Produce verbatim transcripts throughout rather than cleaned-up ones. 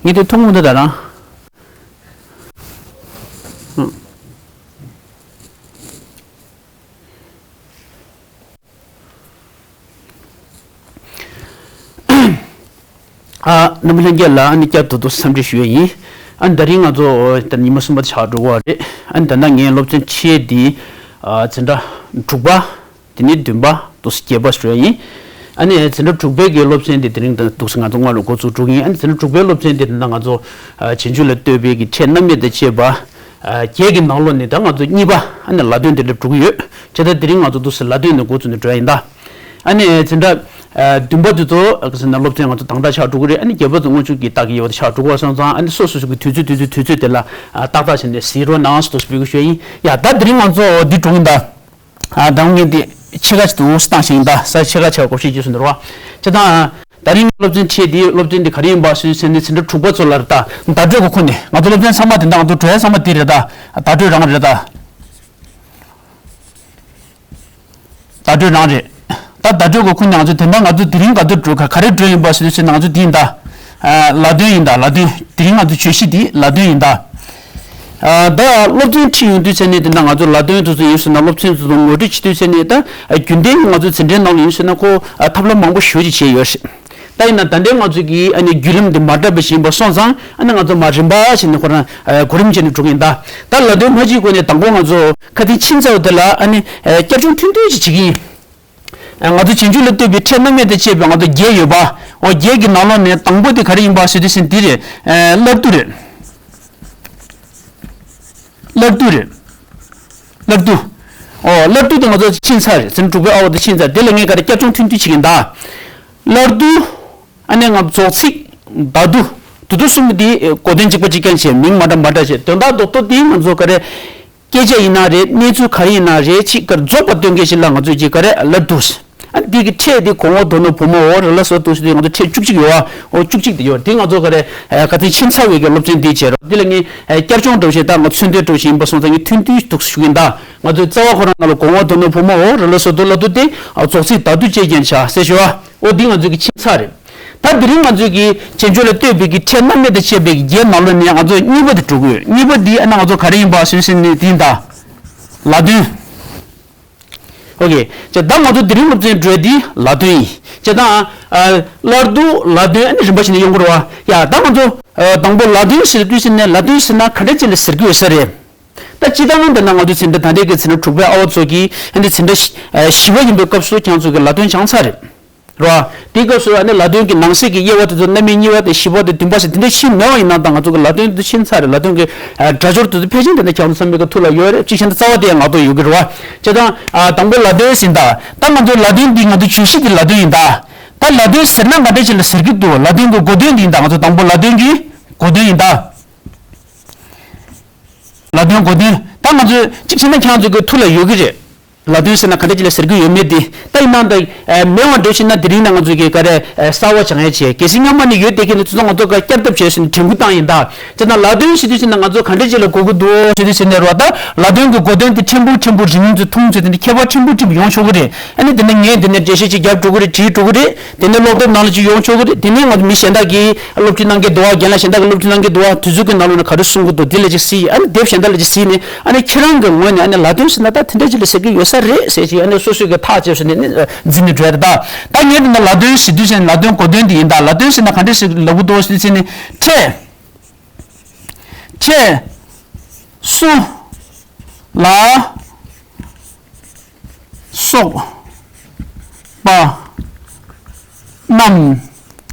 ངས་དེ་མཐོང་གི་མི་འདུག་ད་རང་། ཨ། རྣམ་པ་ལྷན་རྒྱས་ལ་ཨ་ནི་བསྐྱར་དུ་དུ་འཚམས་འདྲི་ཞུ་ཡས་ཡིན། ཨ་ནི་ད་རིང་ང་ཚོ་ད་ཉི་མ་གསུམ་པ་ཆགས་འགྲོ་གི་རེད། ཨ་ནི་ད་ལྟ་ངའི་སློབ་ཚན་ཁྲིད་ཡས་འདི། ཨ། འཛིན་གྲྭ་དྲུག་པ། དེ་ནས་བདུན་པ། དུ་བརྒྱད་པ་ཞུ་ཡས་ཡིན། ཨ་ནི་འཛིན་གྲྭ་དྲུག་པའི་གི་སློབ་ཚན་དེ་དེ་རིང་དང་འདུག་སེ་ང་ཚོ་སྔོན་ལ་འགོ་ཚུགས་འགྲོ་གི་ཡིན། ཨ་ནི་འཛིན་གྲྭ་དྲུག་པའི་སློབ་ཚན་དེ་དེ་ན་ང་ཚོ་བྱང་ཆུབ་ལ་ལྟོས་པའི་གི་ཕྲད་རྣམ་དབྱེ་དང་བཅས་པ་བརྒྱད་ཀྱི་ནང་ལོགས་ནས་ད་ང་ཚོ་གཉིས་པ་ཨ་ནི་ལ་དོན་དེ་འདྲ་འགྲོ་གི་ཡོད། བྱས་ཙང་དེ་རིང་ང་ཚོ་འདུག་སེ་ལ་དོན་ནས་འགོ་བཙུགས་ནས་འགྲོ་ཡ་ཡིན་ད། ཨ་ནི་འཛིན་གྲྭ་བདུན་པ་དེ་ཚོ་ཟེར་ན་སློབ་ཚན་ང་ཚོ་དང་ཐོག་ཆགས་འགྲོ་གི་རེད། ཨ་ནི་བརྒྱད་པ་ཚོ་དངོས་བྱུང་གི་རྟགས་ཀྱི་དབྱེ་བ་དེ་ཆགས་འགྲོ་གི་རེད། སོང་ཙང་ཨ་ནི་སོ་སོ་སོ་གི་དུས་ཚོད་དུས་ཚོད་དུས་ཚོད་དེ་ལ་ཏག་ཏག་བྱས་ནས་གཟིགས་རོགས་གནང་ཟེར་འདུག་སེ་འབོད་སྐུལ་ཞུ་ཡ་ཡིན། ཡ་ད་དེ་རིང་ང་ཚོ་འདི་འགྲོ་གི་ཡིན་ད། ཨ། ད་ངས་འདི་ཕྱེད་ཀ་ཅིག་ཏུ་བཏང་ཞིང་ད་ས་ཕྱེད་ཀ་ཆེ་བ་སྐོར་ཞིག་བརྗོད་སོང་འདུག་རོགས། ཅེ་དང་། ད་རིང་སློབ་ཚན་ཁྲིད་དེ་སློབ་ཚན་འདི་ག་རེ་ཡིན་པ་ཞུས་ཟེར་ནས་འཛིན་གྲྭ་དྲུག་པ་ཚོ་ལ་རེད་ད། བརྡ་སྤྲོད་ཀྱི་ཁུངས་ནས་ང་ཚོ་སློབ་ཚན་ཚང་མ་དེ་འདྲ་ང་ཚོ་འགྲོ་ཡ་ཚང་མ་དེ་རེད་ད། བརྡ་སྤྲོད་རང་རེད་ད། བརྡ་སྤྲོད་རང་རེད། ད་བརྡ་སྤྲོད་ཀྱི་ཁུངས་ནས་ང་ཚོ་དེ་འདྲ་ང་ཚོ་དེ་རིང་ག་ཚོད་འགྲོ་ག་ག་རེ་འགྲོ་ཡིན་པ་ཞུས་ཟེར་ན་ང་ཚོ་འདི་ཡིན་ད། ལ་དོན་ཡིན་ད། ལ་དོན་དེ་རིང་ང་ཚོ་བརྗོད་གཞི་འདི་ལ་དོན་ཡིན་ད། ཨ། ད་སློབ་ཚན་ཁྲིད་ཡོང་དུས་ཚེ་ནས་དེ་འདྲ་ང་ཚོ་ལ་དོན་དེ་ཚོ་ཡིན་ཟེར་ན་སློབ་ཚན་དེ་ཚོ་ངོ་སྤྲོད་བྱེད་དུས་ཚེ་ནས་ད་རྒྱུན་ལྡན་གྱི་ང་ཚོའི་འཛིན་གྲྭའི་ནང་ལ་ཡིན་ཟེར་ན་ཁོ་ཐབས་ལམ་མང་པོ་ཞེ་པོ་ཅིག་བྱས་ཡོད་རེད། ད་ཡིན་ན་ད་ལྟའི་ང་ཚོ་གི་ཨ་ནི་བརྒྱུད་རིམ་འདི་མ་འདྲ་བ་ཞིག་ཡིན་པ་སོང་ཙང་ཨ་ནི་ང་ཚོ་མར་རིམ་པ་བྱས་ནས་ཁོ་རང་གོ་རིམ་བྱས་ནས་འགྲོ་གི་ཡིན་ད། ད་ལ་དོན་མ་བྱེད་གོང་ནས་དང་པོ་ང་ཚོ་ཁ་སང་ཕྱིན་ཚར་བ་དེ་ལ་ཨ་ནི་བསྐྱར་སྦྱོང་ཐུང་ཐུང་ཅིག་བྱེད་ཀྱི་ཡིན། ང་ཚོ་བྱང་ཆུབ་ལ་ལྟོས་པའི་ཕྲད་རྣམ་དབྱེ་དང་བཅས་པའི་ང་ཚོ་བརྒྱད་ཡོད་པ། འོ་བརྒྱད་ཀྱི་ནང་ལོགས་ནས་དང་པོ་དེ་ག་རེ་ཡིན་པ་ཞུ་དུས་ཙེ་ན་འདི་རེད། སླར་བསྡུ་རེད། སླར་བསྡུ་རེད། སླར་བསྡུ། འོ་སླར་བསྡུ་དེ་ང་ཚོ་ཕྱིན་ཚར་རེད། ཚན་དྲུག་པའི་ཨ་བ་དེ་ཕྱིན་ཚར། དེ་ལ་ངས་ག་རེ་བསྐྱར་སྦྱོང་ཐུང་ཐུང་བྱེད་ཀྱི་ཡིན་ད། སླར་བསྡུ། ཨ་ནི་ང་རྫོགས་ཚིག་བརྡ་བསྡུ། དེ་དུས་གསུམ་འདི་གོ་དོན་གཅིག་པ་གཅིག་རྐྱང་བྱས། མིང་མ་འདྲ་མ་འདྲ་བྱས། དོན་དག་རྡོག་རྡོག་འདི་ང་ཚོ་ག་རེ། སྐད་ཆ་ཡིན་ན་རེད། གནས་ཚུལ་ག་རེ་ཡིན་ན་རེད། ཅིག་ག་རེ་རྫོགས་པ་སྟོན་མཁན་ཞིག་ལ་ང་ཚོས་ཅིག་ག་རེ་སླར་བསྡུ། ཨ་འདི་གི་ཕྲད་འདི་གོང་འོག་མདོར་ན་བུ་མོ་འོ་ར་ལ་སོགས་འདུག་སེ་ང་ཚོ་ཕྲད་བཅུ་གཅིག་ཡོད་པ། འོ་བཅུ་གཅིག་དེ་ཡོད། དེ་ང་ཚོ་ག་རེ་ཁ་སང་ཕྱིན་ཚར་བའི་གི་སློབ་ཚན་འདི་བྱས་རོགས། འདི་ལ་ངས་བསྐྱར་སྦྱོང་འདྲ་བོ་ཞིག་ད་ང་ཚོ་མཚོན་དོན་འདྲ་བོ་ཞིག་ཡིན་པ་སོང་ཙང་ངས་ཐུང་ཐུང་འདུག་སེ་ཞུ་གི་ཡིན་ད། ང་ཚོའི་རྩ་བ་ཁོ་རང་ནང་ལ་གོང་འོག་མདོར་ན་བུ་མོ་འོ་ར་ལ་སོགས་འདུག་སླར་བསྡུ་སྟེ་རྫོགས་ཚིག་བརྡ་བསྡུ་བཅས་ཀྱང་བྱ་ཟེར་ཞུ་བ། འོ་འདི་ང་ཚོའི་གི་ཕྱིན་ཚར་རེད། ད་དེ་རིང་ང་ཚོའི་གི་བྱང་ཆུབ་ལ་ལྟོས་པའི་གི་ཕྲད་རྣམ་དབྱེ་དང་བཅས་པའི་གི་བརྒྱད་ནང་ལོགས་ནས་ང་ཚོ་གཉིས་པ་དེ་འགྲོ་གི་ཡོད། གཉིས་པ་འདི་ཨ་ན་ང་ཚོ་ག་རེ་ཡིན་པ་ཞུས་ཟེར་ན་འདི་ཡིན་ད། ལ་དོན། ཨོ་ཀེ། ཅེ་ད་ང་ཚོ་དེ་རིང་སློབ་ཚན་འགྲོ་ཡ་འདི་ལ་དོན་ཡིན། ཅེ་ད་ཨ་སླར་བསྡུ་ལ་དོན་ཨ་ནི་རིམ་པ་བྱས་ནས་ཡོང་གི་རེད་བ། ཡ་ད་ང་ཚོ་ཨ་དང་པོ་ལ་དོན་ཟེར་དུས་ཙེ་ན་ལ་དོན་ཟེར་ན་ག་འདྲ་ཅིག་ལ་ཟེར་གི་ཡོད་ས་རེད། ད་སྤྱིར་བཏང་འདི་ན་ང་ཚོའི་འཛིན་གྲྭ་ད་ལྟའི་གི་འཛིན་གྲྭ་དྲུག་པའི་ཨ་བ་ཚོ་གི་ཨ་ནི་འཛིན་གྲྭ་བཞི་ཨ་བཞི་པ་ཡིན་པའི་སྐབས་སུ་ཁྱེད་ཚོ་གི་ལ་དོན་སྦྱངས་ཚར་རེད། རེད་བ། དེའི་སྐབས་སུ་ཨ་ནི་ལ་དོན་གྱི་ནང་གསེས་ཀྱི་དབྱེ་བ་དེ་ཚོ་རྣམ་དབྱེ་གཉིས་པ་དང་བཞི་པ་དང་བདུན་པ་ཟེར་དེ་འདྲ་ཤེས་མེད་པ་ཡིན་ན་ད་ང་ཚོ་གི་ལ་དོན་དེ་ཤེས་ཚར་རེད། ལ་དོན་གྱི་ཨ་སྒྲ་སྦྱོར་དེ་ཚོ་ཕལ་ཆེར་དེ་འདྲ་ཁྱེད་ཚོ་ཚང་མའི་གི་ཐུགས་ལ་ཡོད་རེད། གཅིག་བྱས་ན་རྩ་བ་དེ་ཡང་ངག་ཐོག་ཡོད་ཀྱི་རེད་བ། བྱས་ཙང་ཨ་དང་པོ་ལ་དོན་ཟེར་ད། ད་ང་ཚོའི་ལ་དོན་འདི་ང་ཚོ་བརྗོད་གཞི་འདི་ལ་དོན་ཡིན་ད། ད་ལ་དོན་ཟེར་ན་ག་འདྲ་ཅིག་ལ་ཟེར་གི་འདུག་ལ་དོན་གྱི་གོ་དོན་འདི་ཡིན་ད། ང་ཚོ་དང་པོ་ལ་དོན་གྱི་གོ་དོན་ཡིན་ད། ལ་དོན་གོ་དོན། ད་ང་ཚོས་གཅིག་བྱས་ན་ཁྱེད་ཚོ་གི་ཐུགས་ལ་ཡོད་ཀྱི་རེད། ལ་དོན་ཟེར་ན་ག་འདྲ་ཅིག་ལ་ཟེར་གྱི་ཡོད་མེད་དེ། ད་ཡིན་ན་ད་མེད་པ་འགྲོ་ཕྱིན་ན་དེ་རིང་ནས་ང་ཚོ་གི་ག་རེ་གསར་པ་སྦྱང་ཡ་བྱས། གལ་སྲིད་སྔ་མ་ནས་ཡོད་བསྡད་མཁན་ནི་ཚོ་ང་ཚོ་ག་བསྐྱར་ལྡབ་བྱས་ཟིན་དྲན་སྐུལ་བཏང་ཡིན་ད། ཅེ་ན་ལ་དོན་ཞུ་དུས་ཙེ་ན་ང་ཚོ་ག་འདྲ་ཅིག་ལ་གོ་གི་འདུག་ཞུ་དུས་ཙེ་ན་རོ། ད་ལ་དོན་གྱི་གོ་དོན་དེ་ཕྲན་བུ་ཕྲན་བུ་རིང་ཚོ་ཐུང་ཚོ་དེ་འདྲ་ཁྱད་པར་ཕྲན་བུ་ཕྲན་བུ་ཡོང་ཆོག་གི་རེད། ཨ་ནི་དེ་ནས་ངས་དེ་ནས་འགྲེལ་བཤད་ཅིག་རྒྱབ་འགྲོ་གི་རེད། བྲིས་འགྲོ་གི་རེད། དེ་ནས་སློབ་དེབ་ནང་ལ་ཅིག་ཡོང་ཆོག་གི་རེད། དེ་ནས་ང་ཚོ་མི་གཞན་དག་གིས་སློབ་ཁྲིད་གནང་གི་འདུག་བ། རྒན་ལགས་གཞན་དག་གིས་སློབ་ཁྲིད་གནང་གི་འདུག་བ། དུས་ཚོད་ཀྱི་ནང་ལོགས་ནས་ག་རེ་གསུང་གི་འདུག་དེ་ལ་ཅིག་གཟིགས། ཨ་ནི་དེབ་གཞན་དག་ལ་ཅིག་གཟིགས་ནས་ཨ་ནི་ཁྱེད་རང་གི་ངོས་ནས་ཨ་ནི་ལ་དོན་ཟེར་ན་ད་དེ་འདྲ་ཅིག་ལ་ཟེར་གི་ཡོད་ས་རེད་ཟེར་ཅིག་ཨ་ནི་སོ་སོའི་གི་ཐག་བཅད་ཟེར་ནས་ནི་འཛིན་ནས་འགྲོ་ཡ་རེད་ད། ད་ངས་འདི་ན་ལ་དོན་ཞུ་དུས་ཙེ་ན་ལ་དོན་གོ་དོན་དེ་ཡིན་ད། ལ་དོན་ཟེར་ན་ག་འདྲ་ཞིག་ལབ་གི་འདུག་ཞུ་དུས་ཙེ་ནི་ཁྱེད། ཁྱེད། སུ། ལ། སོགས་པ་རྣམས།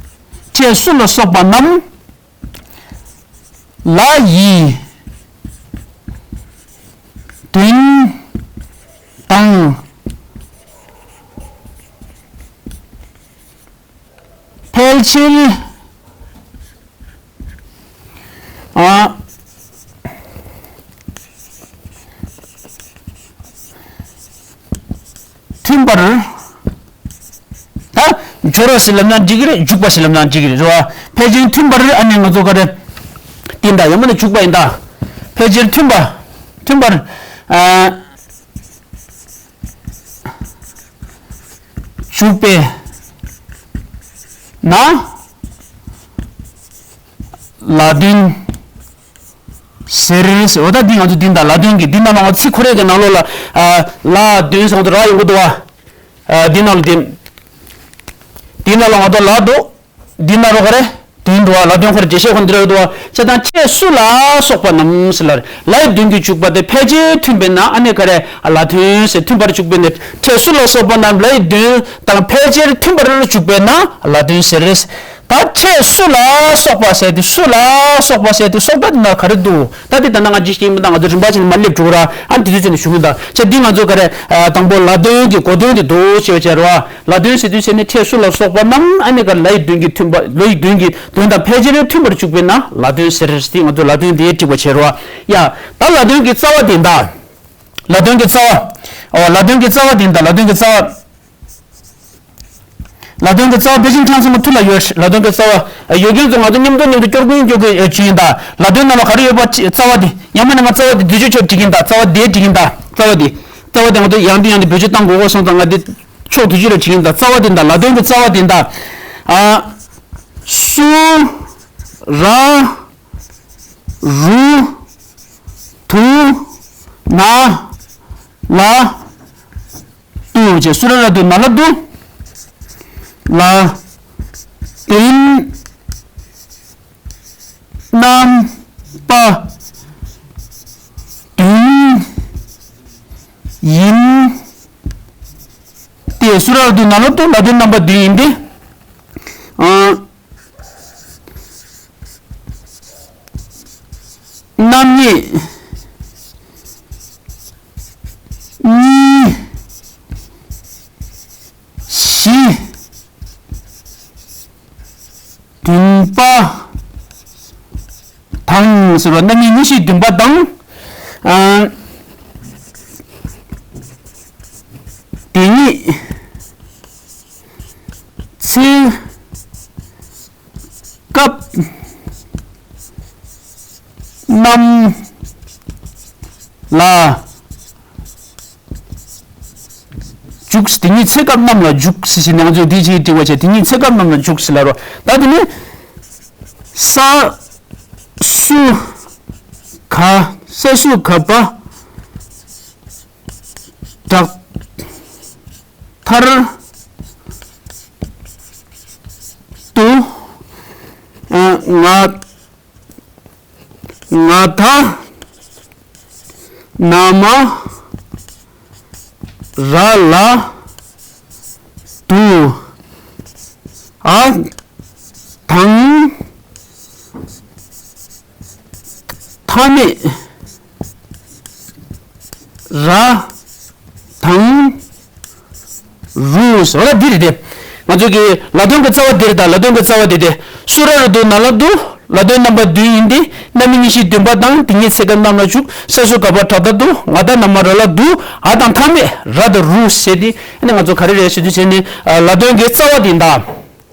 ཁྱེད་སུ་ལ་སོགས་པ་རྣམས་ལ་ཡི་དོན་དང་ཕལ་ཆེར། ཨ། མཐུན་པར། ད་སྦྱོར་བ་ཞིག་ལབ་ན་འགྲིག་གི་རེད། འཇུག་པ་ཞིག་ལབ་ན་འགྲིག་གི་རེད། རེད་བ། ཕལ་ཆེར་མཐུན་པར་ཨ་ནི་ང་ཚོ་ག་རེ། དེ་འདྲ་ཡང་མིན་ན་འཇུག་པ་ཡིན་ད། ཕལ་ཆེར་མཐུན་པ། མཐུན་པར། ཨ། འཇུག་པས་ན། ལ་དོན་ཟེར་ཟེར་བ། ད་འདི་ང་ཚོ་འདི་ད་ལ་དོན་གྱི་འདི་ནང་ལ་ང་ཚིག་ཁོ་རེ་གི་ནང་ལོགས་ལ་ཨ་ལ་དོན་ཟེར་བ་དེ་རག་ཡོང་གི་འདུག་བ། ཨ་འདི་ནང་ལ་འདི་འདི་ནང་ལ་ང་ཚོ་ལ་འདུག་འདི་ན་རོ་ག་རེ། དོན་འགྲོ་བ་ལ་དོན་ཁོ་རེ་འགྲེལ་བཤད་ཁོ་འདི་རེད་འདུག་བ། ཅེ་དང་ཁྱེད་སུ་ལ་སོགས་པ་རྣམས་ཟེར་ལ་རེད། ལའི་དོན་གྱིས་འཇུག་པ་དེ་ཕལ་ཆེར་མཐུན་པས་ན་ཨ་ནི་ག་རེ་ལ་དོན་ཟེར། མཐུན་པར་འཇུག་པས་ན་ཁྱེད་སུ་ལ་སོགས་པ་རྣམས་ལའི་དོན་དང་ཕལ་ཆེར་མཐུན་པར་འཇུག་པས་ན་ལ་དོན་ཟེར། ད་ཁྱེད་སུ་ལ་སོགས་པ་ཟེར་དེ་སུ་ལ་སོགས་པ་ཟེར་དེ་སོགས་པ་དེ་ན་ག་རེ་འདུག་ད་དེ་ད་ན་ང་ཅི་ཞིག་མི་ད་ང་ཚོ་རིམ་པ་ཅན་མ་སླེབས་འགྲོ་ར། ཨ་ནི་དེ་ཚོ་ཅན་ཞུ་གི་ད་ཅེ་འདི་ང་ཚོ་ག་རེ་དང་པོ་ལ་དོན་གྱི་གོ་དོན་དེ་འདུག་ཅེས་བྱ་ར། ལ་དོན་ཟེར་དུས་ཟེར་ནས་ཁྱེད་སུ་ལ་སོགས་པ་རྣམས་ཨ་ནི་ག་ལའི་དོན་གྱི་མཐུན་པ་ལོའི་དོན་གྱི་དོན་དང་ཕལ་ཆེར་མཐུན་པར་འཇུག་པས་ན་ལ་དོན་ཟེར་ཏེ་ང་ཚོ་ལ་དོན་དེ་འགྲིག་པ་བྱེད་རོགས། ཡ། ད་ལ་དོན་གྱི་རྩ་བ་དེ་འདའ། ལ་དོན་གྱི་རྩ་བ། ཨོ་ལ་དོན་གྱི་རྩ་བ་དེ་འདའ། ལ་དོན་གྱི་རྩ་བ། ལ་དོན་གྱི་རྩ་བ་ཕལ་ཆེར་ཁྱེད་ཚང་མ་ཐུགས་ལ་ཡོད། ལ་དོན་གྱི་རྩ་བ་ཡོད་མཁན་ཚོ་ང་ཚོ་མཉམ་དུ་མཉམ་དུ་སྐྱོར་ཀུན་སྐྱོར་གི་ཡོད་ཅིག་ཡིན་ད། ལ་དོན་ནང་ལ་ག་རེ་ཡོད་པ་རྩ་བ་དེ་ཡང་མིན་ན་ང་རྩ་བ་དེ་དུས་ཆོད་ཆོད་འགྲིག་ཡིན་ད། རྩ་བ་དེ་འགྲིག་ཡིན་ད། རྩ་བ་དེ་རྩ་བ་དེ་ང་ཚོ་ཡང་དུ་ཡང་དུ་བེད་སྤྱོད་བཏང་དགོས་གོ་སོང་ཙང་ང་དེ། ཕྱོགས་དུས་ཆོད་ལ་བྱེད་ཀྱིན་དང་རྩ་བ་དེ་དང་ལ་དོན་གྱི་རྩ་བ་དེ་དང་། ཨ། སུ། ར། རུ། དུ། ན། ལ། དུ་བྱས། སུ་ར་ར་དུ་ན་ལ་དུ། ལ། དོན། རྣམ་པ་བདུན་ཡིན་ཏེ། སུ་ར་ར་དུ་ན་ལ་དུ་ལ་དོན་རྣམ་པ་བདུན་ཡིན་ཏེ། ཨ། རྣམ་དབྱེ་གཉིས་བཞི། བདུན་པ་དང་ཟེར་བ་རྣམ་དབྱེ་གཉིས་བཞི་བདུན་པ་དང་། ཨ། དེ་ཉིད་ཚེ་སྐབས་རྣམས་ལ། འཇུག་དེ་ཉིད་ཚེ་སྐབས་རྣམས་ལ་འཇུག་ཟེར་ནས་ང་ཚོས་འདི་ཅིག་འབྲི་བ་བྱས། དེ་ཉིད་ཚེ་སྐབས་རྣམས་ལ་འཇུག་ཟེར་ལ་རོ། ད་དེ་ནི་ས་སུ་ག་ས་སུ་ག་པ་དྲག་མཐར་དུ་ང་ང་ད་ན་མ་ར་ལ་དུ་འ་དང་མཐའ་མེད་ར་དང་རུ་ཟེར་བ་ལ་འདི་རེད་དེ། ང་ཚོ་གི་ལ་དོན་གྱི་རྩ་བ་འདི་རེད་ད། ལ་དོན་གྱི་རྩ་བ་འདི་དེ། སུ་ར་རུ་དུ་ན་ལ་དུ་ལ་དོན་རྣམ་པ་བདུན་ཡིན་ཏེ། རྣམ་དབྱེ་གཉིས་བཞི་བདུན་པ་དང་། དེ་ཉིད་ཚེ་སྐབས་རྣམས་ལ་འཇུག་ས་སུ་ག་པ་དྲག་མཐར་དུ་ང་ད་ན་མ་ར་ལ་དུ་འ་དང་མཐའ་མེད་ར་དང་རུ་ཟེར་ཏེ། ཨ་ནི་ང་ཚོ་ག་རེ་རེད་ཟེར་དུས་ཟེར་ནས་ལ་དོན་གྱི་རྩ་བ་འདི་འདའ།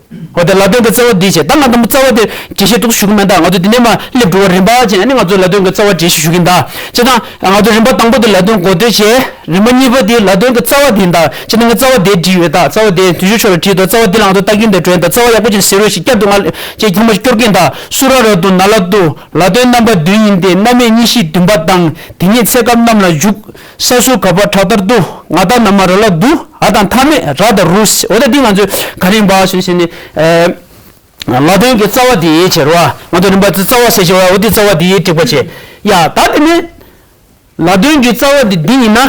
འོ་དེ་ལ་དོན་གྱི་རྩ་བ་འདི་བྱས། ད་ང་དང་པོ་རྩ་བ་དེ་རྒྱས་བཤད་འདུག་ཞུ་གི་མེད་ད། ང་ཚོ་འདི་ནས་མ་སླེབས་འགྲོ་བ་རིམ་པ་བྱས་ནས་ང་ཚོ་ལ་དོན་གྱི་རྩ་བ་འགྲེལ་བཤད་ཞུ་གི་ཡིན་ད། བྱས་ཙང་ང་ཚོ་རིམ་པ་དང་པོ་དེ་ལ་དོན་གོ་དོན་བྱས། རིམ་པ་གཉིས་པ་དེ་ལ་དོན་གྱི་རྩ་བ་དེ་ཡིན་ད། བྱས་ཙང་ང་རྩ་བ་དེ་བྲིས་ཡོད་ད། རྩ་བ་དེ་དུས་ཚོད་ཤོར་བ་བྲིས་འདུག་རྩ་བ་དེ་ལ་ང་ཚོ་ལྟ་གིན་དེ་བྲོས་ཡིན་ད། རྩ་བ་ཡག་པོ་ཅིག་ཟེར་རོགས་ཞེས་བསྐྱར་དུ་ང་ཅེས་ཐེངས་མ་ཞིག་སྐྱོར་གི་ཡིན་ད། སུ་ར་ར་དུ་ན་ལ་དུ་ལ་དོན་རྣམ་པ་བདུན་ཡིན་ཏེ། རྣམ་དབྱེ་གཉིས་བཞི་བདུན་པ་དང་། དེ་ཉིད་ཚེ་སྐབས་རྣམས་ལ་འཇུག་ས་སུ་ག་པ་དྲག་མཐར་དུ་ང་ད་ན་མ་ར་ལ་དུ་འ་དང་མཐའ་མེད་ར་དང་རུ་ཟེར། འོ་ད་འདི་ང་ཚོས་ག་རེ་ཡིན་པ་ཞུས་ཟེར་ནས། ལ་དོན་གྱི་རྩ་བ་དེ་བྱེད་རོགས། ང་ཚོ་རིམ་པ་རྩ་བ་ཟེར་བྱེད་རོགས། འོ་དེ་རྩ་བ་དེ་འགྲིག་པ་བྱེད། ཡ་ད་དེ་ནས་ལ་དོན་གྱི་རྩ་བ་དེ་འདི་ཡིན་ན།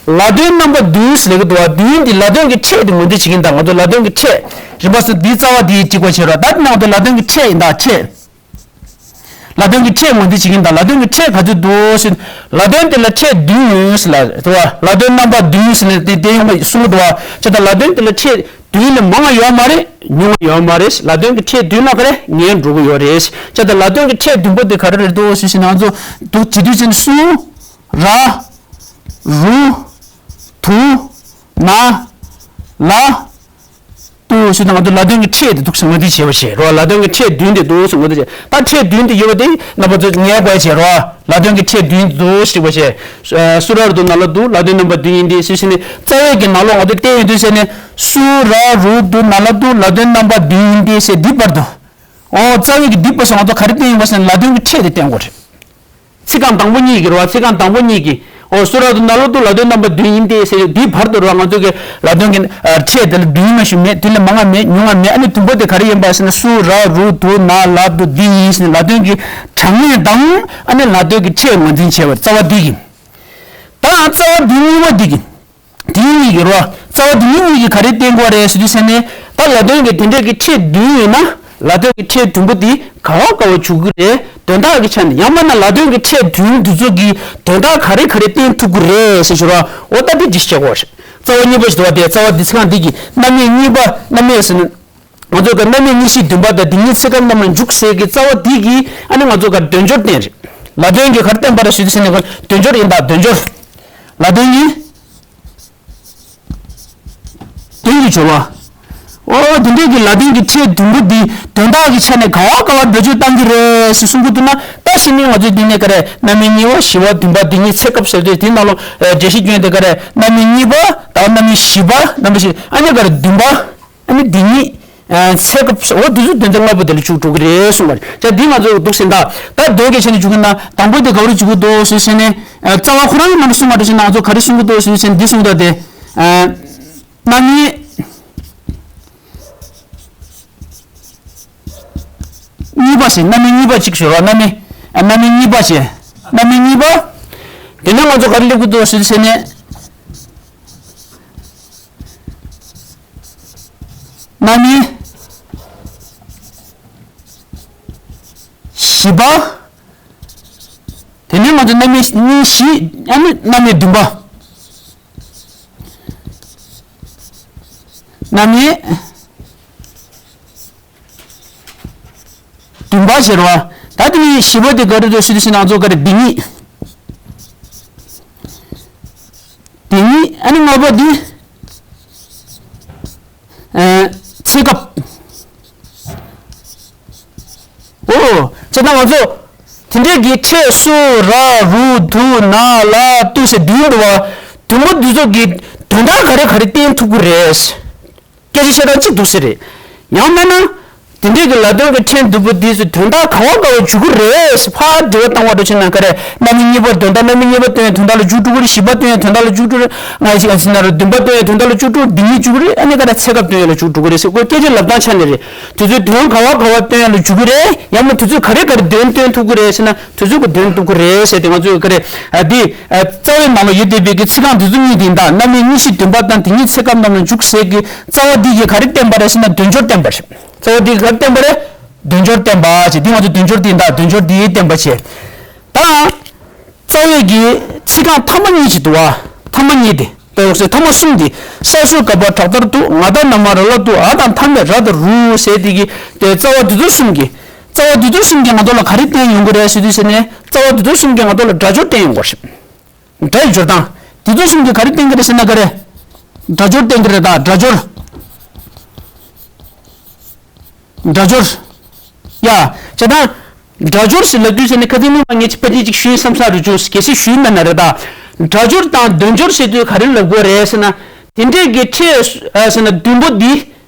ལ་དོན་རྣམ་པ་བདུན་ཟེར་ལེ་གི་འདུག་བ། བདུན་འདི་ལ་དོན་གྱི་ཕྲད་དེ་ངོས་འཛིན་བྱེད་ཀྱིན་ད། ང་ཚོ་ལ་དོན་གྱི་ཕྲད་རིམ་པ་སུ་འདིའི་རྩ་བ་དེ་འགྲིག་པ་བྱེད་རོགས། ད་དེ་ནང་དུ་ལ་དོན་གྱི་ཕྲད་ཡིན་ད་ཕྲད། ལ་དོན་གྱི་ཕྲད་ངོས་འཛིན་བྱེད་ཀྱིན་ད། ལ་དོན་གྱི་ཕྲད་ག་ཚོད་འདུག་ཟེར། ལ་དོན་དེ་ལ་ཕྲད་བདུན་ཡོད་ཟེར་ལ་རེད་བ། ལ་དོན་རྣམ་པ་བདུན་ཟེར་ནས་དེ་དེ་ཡོང་བ་གསུང་གི་འདུག་བ། ཅེ་ད་ལ་དོན་དེ་ལ་ཕྲད་བདུན་ལས་མང་བ་ཡོད་མ་རེད། ཉུང་བ་ཡོད་མ་རེད། ལ་དོན་གྱི་ཕྲད་བདུན་ལ་ག་རེ་ངེས་འགྲོ་གི་ཡོད་རེད། ཅེ་ད་ལ་དོན་གྱི་ཕྲད་བདུན་པོ་དེ་ག་རེ་རེད་འདུག་ཟེར་ཞིག་ང་ཚོ་འདུག་བྱེད་དུས་ཙམ་སུ་ར་རུ་དུ་ན་ལ། དུ་ཞུ་དང་ང་ཚོ་ལ་དོན་གྱི་ཕྲད་དེ་འདུག་སེ་ངོས་འཛིན་བྱེད་པ་བྱེད་རོགས། ལ་དོན་གྱི་ཕྲད་བདུན་དེ་འདུག་སེ་ངོས་འཛིན་བྱེད། ད་ཕྲད་བདུན་དེ་ཡོད་པ་དེ་རྣམ་པ་ཚོས་ངེས་པར་བྱེད་རོགས། ལ་དོན་གྱི་ཕྲད་བདུན་དེ་འདུག་སེ་བྱེད་པ་བྱེད། སུ་ར་རུ་དུ་ན་ལ་དུ་ལ་དོན་རྣམ་པ་བདུན་ཡིན་ཏེ་ཞེས་བྱས་ནས་རྩ་བའི་གི་ནང་ལོགས་ང་ཚོ་བལྟས་ཡོང་དུས་ཟེར་ནས་སུ་ར་རུ་དུ་ན་ལ་དུ་ལ་དོན་རྣམ་པ་བདུན་ཡིན་ཏེ་ཞེས་འདི་བར་དུ། ཨོ་རྩ་བའི་གི་འདི་པ་སོ་ང་ཚོ་ག་རེ་བསྟན་ཡིན་པ་ཟེར་ན་ལ་དོན་གྱི་ཕྲད་དེ་བསྟན་དགོས་རེད། ཚིག་རྐང་དང་པོ་གཉིས་ཀྱི་རེད་བ། ཚིག་རྐང་དང་པོ་གཉིས་ཀྱི་ཨོ་སུ་ར་དུ་ན་ལོ་དུ་ལ་དོན་རྣམ་པ་བདུན་ཡིན་ཏེ་ཟེར་དུས་འདིའི་བར་དུ་རེད་བ། ང་ཚོ་གི་ལ་དོན་གྱི་ཕྲད་དེ་ལ་བདུན་མ་ཞིག་མེད། དེ་ལས་མང་ང་མེད། ཉུང་ང་མེད། ཨ་ནི་དུམ་བུ་དེ་ག་རེ་ཡིན་པ་ཟེར་ན་སུ་ར་རུ་དུ་ན་ལ་དུ་འདི་ཡིན་ཟེར་ནས་ལ་དོན་གྱི་གྲངས་ངེས་དང་ཨ་ནི་ལ་དོན་གྱི་ཕྲད་ངོས་འཛིན་བྱས་པ་རྩ་བ་འདི་གི། ད་རྩ་བ་འདི་གཉིས་པ་འདི་གི། དེའི་གཉིས་ཀྱི་རོ། རྩ་བ་དེ་ཉིད་གཉིས་ཀྱིས་ག་རེ་བསྟན་དགོས་རེད་ཟེར་དུས་ཟེར་ནས་ད་ལ་དོན་གྱི་དེ་འདྲ་གི་ཕྲད་བདུན་ཡོད་ན་ལ་དོན་གྱི་ཕྲད་བདུན་པོ་དེ་ག་བ་ག་བ་འཇུག་གི་རེད། དོན་དག་གི་ཆ་ནས་ཡང་མིན་ན་ལ་དོན་གྱི་ཕྲད་བདུན་དེ་ཚོ་གིས་དོན་དག་ག་རེ་ག་རེ་བསྟན་ཐུབ་ཀྱི་རེད་ཟེར་ཞུ་རོ། འོ་ད་དེ་འདྲ་ཞིག་བྱེད་དགོས་རེད། རྩ་བ་གཉིས་པ་ཞིག་འདུག་བ། དེ་རྩ་བ་དེ་ཚིག་རྐང་འདི་གི་རྣམ་དབྱེ་གཉིས་པ་རྣམ་དབྱེ་ཟེར་ན། ང་ཚོ་ག་རྣམ་དབྱེ་གཉིས་བཞི་བདུན་པ་དང་དེ་ཉིད་ཚེ་སྐབས་རྣམས་ལ་འཇུག་ཟེར་གྱི་རྩ་བ་འདི་གིས་ཨ་ནི་ང་ཚོ་ག་དོན་སྦྱོར་བསྟན་རེད། ལ་དོན་གྱི་ག་རེ་བསྟན་པ་རེད་ཞུ་དུས་ཟེར་ནས་ག་དོན་སྦྱོར་ཡིན་ད་དོན་སྦྱོར། ལ་དོན་གྱི་དོན་གྱི་སྦྱོར་བ། ཨོ་དེ་འདྲའི་གི་ལ་དོན་གྱི་ཕྲད་བདུན་པོ་འདི་དོན་དག་གི་ཆ་ནས་ག་བ་ག་བ་བེད་སྤྱོད་བཏང་གི་རེད་ཟེར་གསུང་གི་འདུག་ན། ད་ཕྱི་ནས་ང་ཚོས་འདི་ནས་ག་རེ་རྣམ་དབྱེ་གཉིས་པ་བཞི་པ་བདུན་པ་འདི་ཉིད་ཚེ་སྐབས་ཟེར་དུས་དེའི་ནང་ལ་འགྲེལ་བཤད་སྐྱོན་དེ་ག་རེ་རྣམ་དབྱེ་གཉིས་པ་དང་རྣམ་དབྱེ་བཞི་པ་རྣམ་པ་བཞི་ཨ་ནི་ག་རེ་བདུན་པ། ཨ་ནི་འདི་ཉིད། ཚེ་སྐབས་འོ་འདི་ཚོ་དོན་ཚན་ལྔ་པོ་དེ་ལ་འཇུག་འགྲོ་གི་རེད་གསུངས་པ་རེད། ད་འདི་ང་ཚོ་འདུག་ཟིན་ད་ད་དོན་གལ་ཆེ་ནས་འཇུག་གི་ན་དང་པོ་དེ་ག་རེ་འཇུག་གི་འདུག་ཟེར་ཟེར་ནས་རྩ་བ་ཁོ་རང་གི་ནང་དུ་གསུངས་པ་འདྲ་ཞིག་ན་ང་ཚོ་ག་རེ་གསུང་གི་འདུག་ཟེར་ཟེར་ནས་འདི་གསུངས་ད་དེ། རྣམ་དབྱེ་གཉིས་པ་ཟེར་རྣམ་དབྱེ་གཉིས་པ་གཅིག་ཞུ་རོགས། རྣམ་དབྱེ་རྣམ་དབྱེ་གཉིས་པ་ཟེར་རྣམ་དབྱེ་གཉིས་པ། དེ་ནས་ང་ཚོ་ག་རེ་སླེབས་གི་འདུག་ཟེར་ཟེར་ནས། རྣམ་དབྱེ་བཞི་པ། དེ་ནས་ང་ཚོ་རྣམ་དབྱེ་གཉིས་བཞི་ཨ་ནི་རྣམ་དབྱེ་བདུན་པ། རྣམ་དབྱེ་བདུན་པ་ཟེར་བ། ད་དེ་ནས་བཞི་པ་དེ་ག་རེ་འདུག་ཟེར་དུས་ང་ཚོ་ག་རེ་འདི་གཉིས། འདི་གཉིས་ཨ་ནི་ལྔ་པ་འདི། ཚེ་སྐབས། ཨོ། ཅེ་ན་ང་ཚོ་དེ་འདྲའི་གི་ཕྲད་སུ་ར་རུ་དུ་ན་ལ་ཏུ་ཟེར་བདུན་འདུག་བ། དུ་མ་འདི་ཚོ་གི་དོན་དག་ག་རེ་ག་རེ་བསྟན་ཐུབ་ཀྱི་རེད། སྐད་ཆ་བཤད་སྟངས་གཅིག་འདུག་ཟེར་རེད། ཡང་མིན་ན། དེ་འདྲའི་གི་ལ་དོན་གི་ཕྲད་འདུག་པ་འདི་ཚོ་དོན་དག་ག་བ་ག་བ་འཇུག་གི་རེད་ཟེར་ཕར་འགྲེལ་བ་བཏང་བ་འདྲ་བྱས་ན་ག་རེ་རྣམ་དབྱེ་གཉིས་པ་དོན་དག་རྣམ་དབྱེ་གཉིས་པ་སྟོན་དོན་དག་ལ་འཇུག་འགྲོ་གི་རེད། བཞི་པ་སྟོན་དོན་དག་ལ་འཇུག་འགྲོ་རེད། ང་ཞིག་ཨ་ཟིན་ན་རེད་བདུན་པ་སྟོན་དོན་དག་ལ་འཇུག་འགྲོ་འདི་གཉིས་འཇུག་གི་རེད། ཨ་ནི་ག་རེ་ཚེ་སྐབས་སྟོན་ཡ་ལ་འཇུག་འགྲོ་གི་རེད་ཟེར་ཁོ་སྐད་ཆ་ལབ་སྟངས་ཆ་ནས་རེད། དེ་ཚོའི་དོན་ག་བ་ག་བ་སྟོན་ཡ་ལ་འཇུག་གི་རེད། ཡང་མིན་དེ་ཚོས་ག་རེ་ག་རེ་དོན་སྟོན་ཐུབ་ཀྱི་རེད་ཟེར་ན་དེ་ཚོས་ག་དོན་ཐུབ་ཀྱི་རེད་ཟེར་ཏེ་ང་ཚོས་ག་རེ་ཨ་འདི་རྩ་བའི་ནང་ལ་ཡོད་བསྡད་པའི་གི་ཚིག་རྐང་དེ་ཚོ་གཉིས་དེ་ཡིན་ད། རྣམ་དབྱེ་གཉིས་བཞི་བདུན་པ་དང་དེ་གཉིས་ཚེ་སྐབས་རྣམས་ལ་འཇུག་ཟེར་གི་རྩ་བ་འདི་གིས་ག་རེ་བསྟན་པ་རེད་ཟེར་ན་དོན་སྦྱོར་བསྟན་པ་རེད། རྩ་བ་འདི་གིས་ག་རེ་བསྟན་པ་རེད། དོན་སྦྱོར་བསྟན་པ་བྱས། འདི་ང་ཚོ་དོན་སྦྱོར་འདི་ཡིན་ད། དོན་སྦྱོར་འདི་བསྟན་པ་བྱས། ད། རྩ་བའི་གི་ཚིག་རྐང་ཐ་མ་གཉིས་ཅིག་འདུག་བ། ཐ་མ་གཉིས་དེ། ད་ཡོག་སའི་ཐ་མ་གསུམ་དེ། ས་སུ་ག་པ་དྲག་མཐར་ཐུག་ང་ད་ན་མ་ར་ལ་ཏུ་ཨ་དང་མཐའ་མེད་ར་དང་རུ་ཟེར་དེ་གི་དེ་རྩ་བ་དེ་ཚོ་གསུམ་གི། རྩ་བ་དེ་ཚོ་གསུམ་གི་ང་ཚོ་ལ་ག་རེ་བསྟན་ཡོང་གི་རེད་ཟེར་དུས་ཟེར་ནས་རྩ་བ་དེ་ཚོ་གསུམ་གི་ང་ཚོ་ལ་སྒྲ་སྦྱོར་བསྟན་ཡོང་གི་རེད། སྒྲ་ཡི་སྦྱོར་སྟངས། དེ་ཚོ་གསུམ་གི་ག་རེ་བསྟན་གི་རེད་ཟེར་ན་ག་རེ། སྒྲ་སྦྱོར་བསྟན་གི་རེད་ད། སྒྲ་སྦྱོར། སྒྲ་སྦྱོར། ཡ། བྱས་ཙང་། སྒྲ་སྦྱོར་ཟེར་ལབ་དུས་ཟེར་ནས་ཁ་སང་ཉིན་མ་ངས་ཅིག་ཕལ་ཆེར་ཅིག་ཞུས་བསམ་ས་རུ་བྱུང་། གལ་སྲིད་ཞུས་མེད་ན་རེད་ད། སྒྲ་སྦྱོར་དང་དོན་སྦྱོར་ཟེར་དུས་ག་རེ་ལབ་དགོས་རེད་ཟེར་ན། དེ་འདྲས་ཀྱི་ཕྲད་ཟེར་ན་བདུན་པོ་འདི།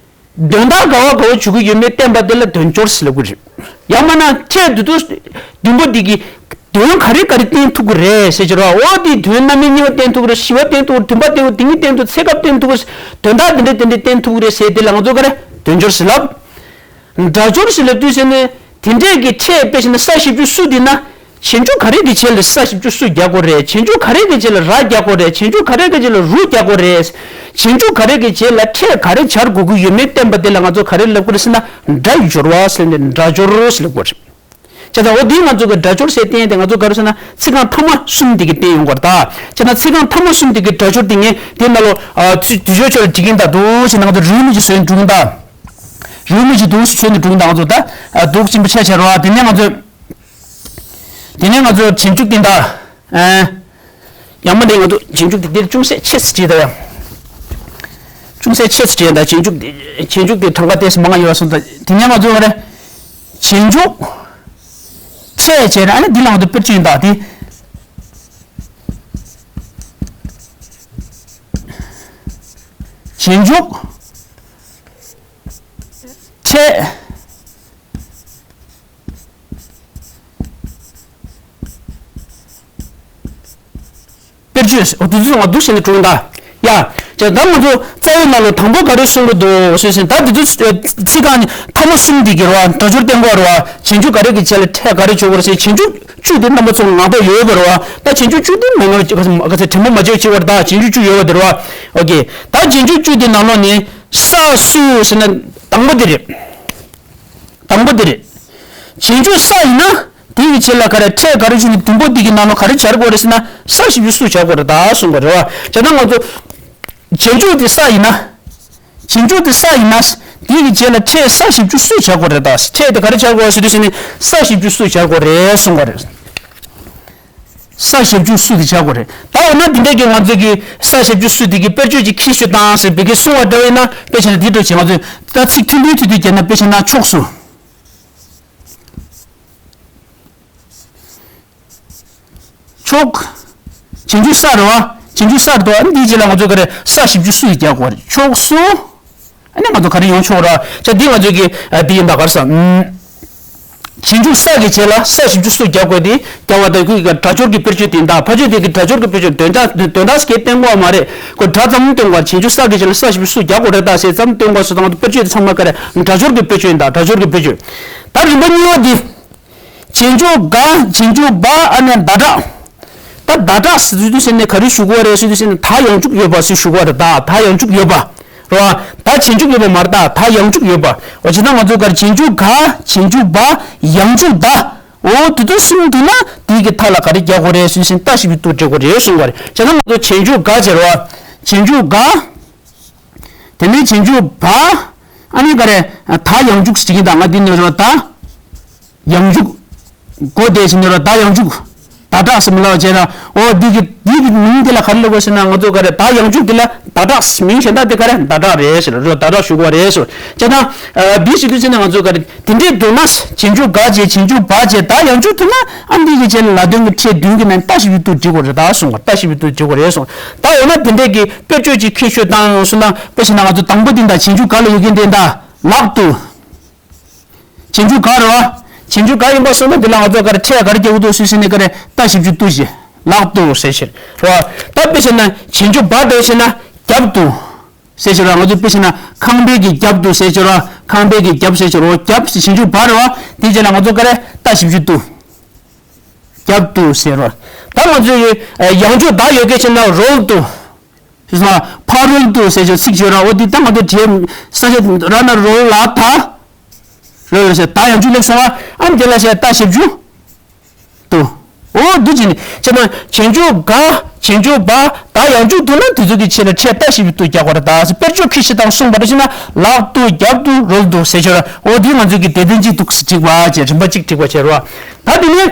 དོན་དག་ག་བ་ག་བ་འཇུག་གི་ཡོད་མེད་བསྟན་པ་དེ་ལ་དོན་སྦྱོར་ཟེར་ལབ་དགོས་རེད། ཡང་མིན་ན་ཕྲད་བདུན་པོ་བདུན་པོ་འདི་གི་དོན་ག་རེ་ག་རེ་བསྟན་ཐུབ་ཀྱི་རེད་ཟེར་གྱི་རེད་བ། འོ་དེའི་དོན་རྣམ་དབྱེ་གཉིས་པ་བསྟན་ཐུབ་ཀྱི་རེད། བཞི་པ་བསྟན་ཐུབ་ཀྱི་རེད། བདུན་པ་བསྟན་ཐུབ་ཀྱི་རེད། དེ་ཉིད་བསྟན་ཐུབ། ཚེ་སྐབས་བསྟན་ཐུབ་ཀྱི་རེད། དོན་དག་དེ་འདྲས་དེ་འདྲས་བསྟན་ཐུབ་ཀྱི་རེད་ཟེར་དེ་ལ་ང་ཚོ་ག་རེ་དོན་སྦྱོར་ཟེར་ལབ། སྒྲ་སྦྱོར་ཟེར་ལབ་དུས་ཟེར་ནས་དེ་འདྲས་ཀྱི་ཕྲད་དཔེ་བཞག་ན་ས་བཞི་བཅུ་སུ་དེ་ན། བྱེད་འཇུག་ག་རེ་གི་རྗེས་ལ་ས་བཞི་བཅུ་སུ་རྒྱག་དགོས་རེད། བྱེད་འཇུག་ག་རེ་གི་རྗེས་ལ་ར་རྒྱག་དགོས་རེད། བྱེད་འཇུག་ག་རེ་གི་རྗེས་ལ་རུ་རྒྱག་དགོས་རེད། བྱེད་འཇུག་ག་རེ་གི་རྗེས་ལ་ཕྲད་ག་རེ་སྦྱར་དགོས་ཀྱི་ཡོད་མེད་བསྟན་པ་དེ་ལ་ང་ཚོ་ག་རེ་ལབ་དགོས་རེད་ཟེར་ན་སྒྲ་ཡི་སྦྱོར་བ་ཟེར་ནས་སྒྲ་སྦྱོར་ཟེར་ལབ་དགོས་རེད། བྱས་ཙང་འོ་དེ་ང་ཚོ་གི་སྒྲ་སྦྱོར་ཟེར་བསྟན་ཏེ་ང་ཚོ་ག་རེ་ཟེར་ན་ཚིག་རྐང་ཐ་མ་གསུམ་དེ་གི་བསྟན་ཡོང་གི་རེད་ད། བྱས་ན་ཚིག་རྐང་ཐ་མ་གསུམ་དེ་གི་སྒྲ་སྦྱོར་དེ་ངས་དེ་ནང་ལོ་དུས་ཚོད་ཆོད་ལ་འགྲིག་གིན་ད་འདུག་ཟེར་ན་ང་ཚོ་རེའུ་མིག་ཅིག་བཟོས་ནས་འགྲོ་གིན་ད། རེའུ་མིག་ཅིག་འདུག་ཟེར་བཟོས་ནས་འགྲོ་གིན་ད་ང་ཚོ་ད་འདུག་ཅིང་པ་ཆ་བྱ་རོགས། དེ་ནས་ང་ཚོ། དེ་ནས་ང་ཚོ་རྗེས་འཇུག་དེ་འདྲ། ཨ། ཡང་མ་འདྲེས་ང་ཚོ་རྗེས་འཇུག་དེ་འདིར་ཅུང་ཟད་ཆེ་ཙམ་བྲིས་ད་ཡ། ཅུང་ཟད་ཆེ་ཙམ་བྲིས་ད། རྗེས་འཇུག་དེ་རྗེས་འཇུག་དེ་གྲངས་ཀ་ཏོག་ཙམ་མང་ང་ཡོད་སོང་ད། དེ་ནས་ང་ཚོ་ག་རེ། རྗེས་འཇུག་ཕྲད་བྱས་ན་ཨ་ནི་འདི་ལ་ང་ཚོ་དཔེར་བརྗོད་ཡིན་ད་དེ། རྗེས་འཇུག་ཕྲད། འོ་དེ་ཚོ་ང་འདུག་བྱས་ནས་དྲུང་ད། ཡ། ཅེ་ད་ང་ཚོ་རྩ་བའི་ནང་ལ་དང་པོ་ག་རེ་གསུང་གི་འདུག་ཟེར་ཟིན་ད་དེ་ཚོ་ཚིག་རྐང་ནི་ཐ་མ་གསུམ་འདི་གི་རེད་བ། སྒྲ་སྦྱོར་བསྟན་དགོས་རེད་བ། རྗེས་འཇུག་ག་རེ་གི་རྗེས་ལ་ཕྲད་ག་རེ་འཇུག་དགོས་རེད་ཟེར། རྗེས་འཇུག་བཅུ་དེ་རྣམ་པ་ཚོ་ངག་ཐོག་ཡོད་པ་རེད་བ། ད་རྗེས་འཇུག་བཅུ་དེ་མ་ངག་ག་ཚད་དྲན་པ་མ་བརྗེད་བྱེད་པར་ད་རྗེས་འཇུག་བཅུ་ཡོད་པ་དེ་རེད་བ། ཨོ་ཀེ། ད་རྗེས་འཇུག་བཅུ་དེ་ནང་ལོགས་ནས་ས་སུ་ཟེར་ན་དང་པོ་དེ་རེད། དང་པོ་དེ་རེད། རྗེས་འཇུག་ས་ཡིན་ན། དེ་ཡི་རྗེས་ལ་ག་རེ་ཕྲད་ག་རེ་བྱུང་ནས་བདུན་པོ་འདི་གི་ནང་ལ་ག་རེ་སྦྱར་དགོས་རེད་ཟེར་ན་ས་ཞབས་ཀྱུ་སུ་སྦྱར་དགོས་རེད་ད་གསུང་གི་རེད་བ། བྱས་ན་ང་ཚོ་རྗེས་འཇུག་དེ་ས་ཡིན་ན། རྗེས་འཇུག་དེ་ས་ཡིན་ན། དེ་ཡི་རྗེས་ལ་ཕྲད་ས་ཞབས་ཀྱུ་སུ་སྦྱར་དགོས་རེད་ད། ཕྲད་དེ་ག་རེ་སྦྱར་དགོས་ཟེར་དུས་ཟེར་ནས་ས་ཞབས་ཀྱུ་སུ་སྦྱར་དགོས་རེད་གསུང་གི་རེད། ས་ཞབས་ཀྱུ་སུ་དེ་སྦྱར་དགོས་རེད། ད་འོ་ན་འདི་འདྲ་གི་ང་ཚོ་གི་ས་ཞབས་ཀྱུ་སུ་དེ་གི་དཔེར་བརྗོད་ཅིག་ཁྱེར་ཤོག་དང་ཟེར་བི་གི་གསུང་བ་འདྲ་བས་ན་དཔེ་བྱས་ན་འདི་འདྲ་བྱས་ང་ཚོས་ད་ཚིག་ཐུང་ཐུང་ཐུང་ཐུང་བརྒྱབ་ན་དཔེ་བྱས་ན་ཕྱོགས་སུ། ཕྱོགས། རྗེས་འཇུག་ས་རེད་བ། རྗེས་འཇུག་ས་རེད་དོ། ཨ་ནི་འདིའི་རྗེས་ལ་ང་ཚོ་ག་རེ་ས་ཞབས་ཀྱུ་སུ་ཡིས་རྒྱག་དགོས་རེད། ཕྱོགས་སུ། ཨ་ནི་ང་ཚོ་ག་རེ་ཡོང་ཆོག་ར། ཅག་འདི་ང་ཚོ་གི་ཨ་འདི་ཡིན་པ་ག་རེ་ཟེར། རྗེས་འཇུག་ས་གི་རྗེས་ལ་ས་ཞབས་ཀྱུ་སུ་རྒྱག་དགོས་ཏེ་རྒྱག་པ་དང་ཁོའི་གི་སྒྲ་སྦྱོར་གྱི་དཔེར་བརྗོད་དེ་ཡིན་ད། ཕལ་ཆེར་དེ་གི་སྒྲ་སྦྱོར་གྱི་དཔེར་བརྗོད་དོན་དག་དོན་དག་སྐད་བསྟན་དགོས་མ་རེད། ཁོ་སྒྲ་ཙམ་བསྟན་དགོས། རྗེས་འཇུག་ས་གི་རྗེས་ལ་ས་ཞབས་ཀྱུ་སུ་རྒྱག་དགོས་རེད་ད་ཟེར་ཙམ་བསྟན་དགོས་སུ་དང་དཔེར་བརྗོད་དེ་ཚང་མ་ག་རེ་སྒྲ་སྦྱོར་གྱི་དཔེར་བརྗོད་ཡིན་ད། སྒྲ་སྦྱོར་གྱི་དཔེར་བརྗོད། ད་རིམ་པ་གཉིས་པ་འདི། རྗེས་འཇུག་ག་རྗེས་འཇུག་བ་ཨ་ནི་ཟླ་གྲགས། ད་ཟླ་གྲགས་ཟེར་དུས་ཟེར་ནས་ག་རེ་ཞུ་དགོས་རེད་ཟེར་དུས་ཟེར་ནས་ད་ཡང་འཇུག་ཡོད་པ་ཟེར་ཞུ་དགོས་རེད་ད། ད་ཡང་འཇུག་ཡོད་པ། རེད་བ། ད་རྗེས་འཇུག་ཡོད་པ་མ་རེད་ད། ད་ཡང་འཇུག་ཡོད་པ། འོ་བྱས་ན་ང་ཚོ་ག་རེ་རྗེས་འཇུག་ག་རྗེས་འཇུག་བ་ཡང་འཇུག་ཟླ། འོ་དེ་ཚོ་གསུམ་འདུག་ན་དེའི་གི་མཐའ་ལ་ག་རེ་རྒྱག་དགོས་རེད་ཟེར་དུས་ཟེར་ནས་ཏ་ཞབས་ཀྱུ་ཏུ་འབྲི་དགོས་རེད་གསུང་བ་རེད། བྱས་ན་ང་ཚོ་རྗེས་འཇུག་ག་བྱས་རེད་བ། རྗེས་འཇུག་ག་དེ་ནས་རྗེས་འཇུག་བ། ཨ་ནི་ག་རེ། ད་ཡང་འཇུག་ཟེར་གྱིན་ད་ང་འདི་ནས་རོ་ད། ཡང་འཇུག་གོ་དེ་ཟེར་ནས་རོ་ད་ཡང་འཇུག་ད་དྲག་ཟེར་མི་ལ་བྱས་ན་འོ་འདི་གི་འདི་གི་མིང་འདི་ལ་ག་རེ་ལབ་དགོས་ཟེར་ན་ང་ཚོ་ག་རེ་ད་ཡང་འཇུག་འདི་ལ་ད་དྲག་མིང་གཞན་དག་དེ་ག་རེ་ད་དྲག་རེད་ཟེར་རོ། ད་དྲག་ཞུ་དགོས་རེད་ཟེར་བྱས་ན། བི་ཞུ་དུས་ཟེར་ན་ང་ཚོ་ག་རེ་དེ་འདྲའི་འདུག་ན་རྗེས་འཇུག་ག་བྱས་རྗེས་འཇུག་བ་བྱས་ད་ཡང་འཇུག་ཐུབ་ན་ཨ་འདི་གི་རྗེས་ལ་ལ་དོན་གྱི་ཕྲད་བདུན་གྱི་ནང་ཏ་ཞབས་ཀྱུ་ཏུ་འབྲི་དགོས་རེད་ད་གསུང་བ། ཏ་ཞབས་ཀྱུ་ཏུ་འབྲི་དགོས་རེད་གསུང་། ད་འོ་ན་དེ་འདྲའི་གི་དཔེར་བརྗོད་ཅིག་ཁྱེར་ཤོག་དང་གསུངས་ན་དཔེ་བྱས་ན་ང་ཚོ་དང་པོ་འདི་དང་རྗེས་འཇུག་ག་ལ་ཡོད་མཁན་དེ་འདྲ་ལག་ཏུ། རྗེས་འཇུག་ག་རེད་བ། རྗེས་འཇུག་ག་ཡིན་པ་སོང་ན་འདི་ལ་ང་ཚོ་ག་རེ་ཕྲད་ག་རེ་རྒྱག་གི་འདུག་ཟེར་ཟེར་ནས་ག་རེ་ཏ་ཞབས་ཀྱུ་ཏུ་ཞེས་ལག་ཏུ་ཟེར་ཞེས་རེད་བ། ད་དཔེ་བྱས་ན་རྗེས་འཇུག་བ་འདྲ་བྱས་ན་རྒྱབ་ཏུ་ཟེར་ཞེས་ར། ང་ཚོ་དཔེ་བྱས་ན་ཁང་པའི་གི་རྒྱབ་ཏུ་ཟེར་ཞེས་ར། ཁང་པའི་གི་རྒྱབ་ཟེར་ཞེས་ར། རྒྱབ་ཟེར་རྗེས་འཇུག་བ་རེད་བ། དེ་རྗེས་ལ་ང་ཚོ་ག་རེ་ཏ་ཞབས་ཀྱུ་ཏུ། རྒྱབ་ཏུ་ཟེར་རོ། ད་ང་ཚོས་ཡང་འཇུག་ད་ཡོད་སྐད་ཆ་ན་རོལ་ཏུ། ཕ་རོལ་ཏུ་ཟེར་ཞོར་ཚིག་བརྗོད་ར། འོ་འདི་ད་ང་ཚོ་བྲིས་ས་ཆ་ར་ན་རོལ་ལ་ད། རོལ་ཟེར་ད་ཡང་འཇུག་སླེབས་སོང་བ། ཨ་འདི་ལ་ཟེར་ད་ཞབས་ཀྱུ་ཏུ། འོ་འདི་ཅི་ནི་ཅི་ན་རྗེས་འཇུག་ག་རྗེས་འཇུག་བ་ད་ཡང་འཇུག་ཏུ་ན་དེ་ཚོ་གི་ཆེད་ལ་ཕྲད་ད་ཞབས་ཀྱུ་ཏུ་རྒྱག་པ་ར། ད་དཔེར་བརྗོད་ཁྱེར་ཤོག་དང་གསུངས་པ་ར་ཅི་ན་ལག་ཏུ་རྒྱབ་ཏུ་རོལ་ཏུ་ཟེར་ཞོར་ར། འོ་འདི་ང་ཚོ་གི་དེ་དོན་གཅིག་ཏུ་གཅིག་པ་བྱས་རིམ་པ་གཅིག་གཅིག་པ་བྱས་རོ། ད་འདི་ནི།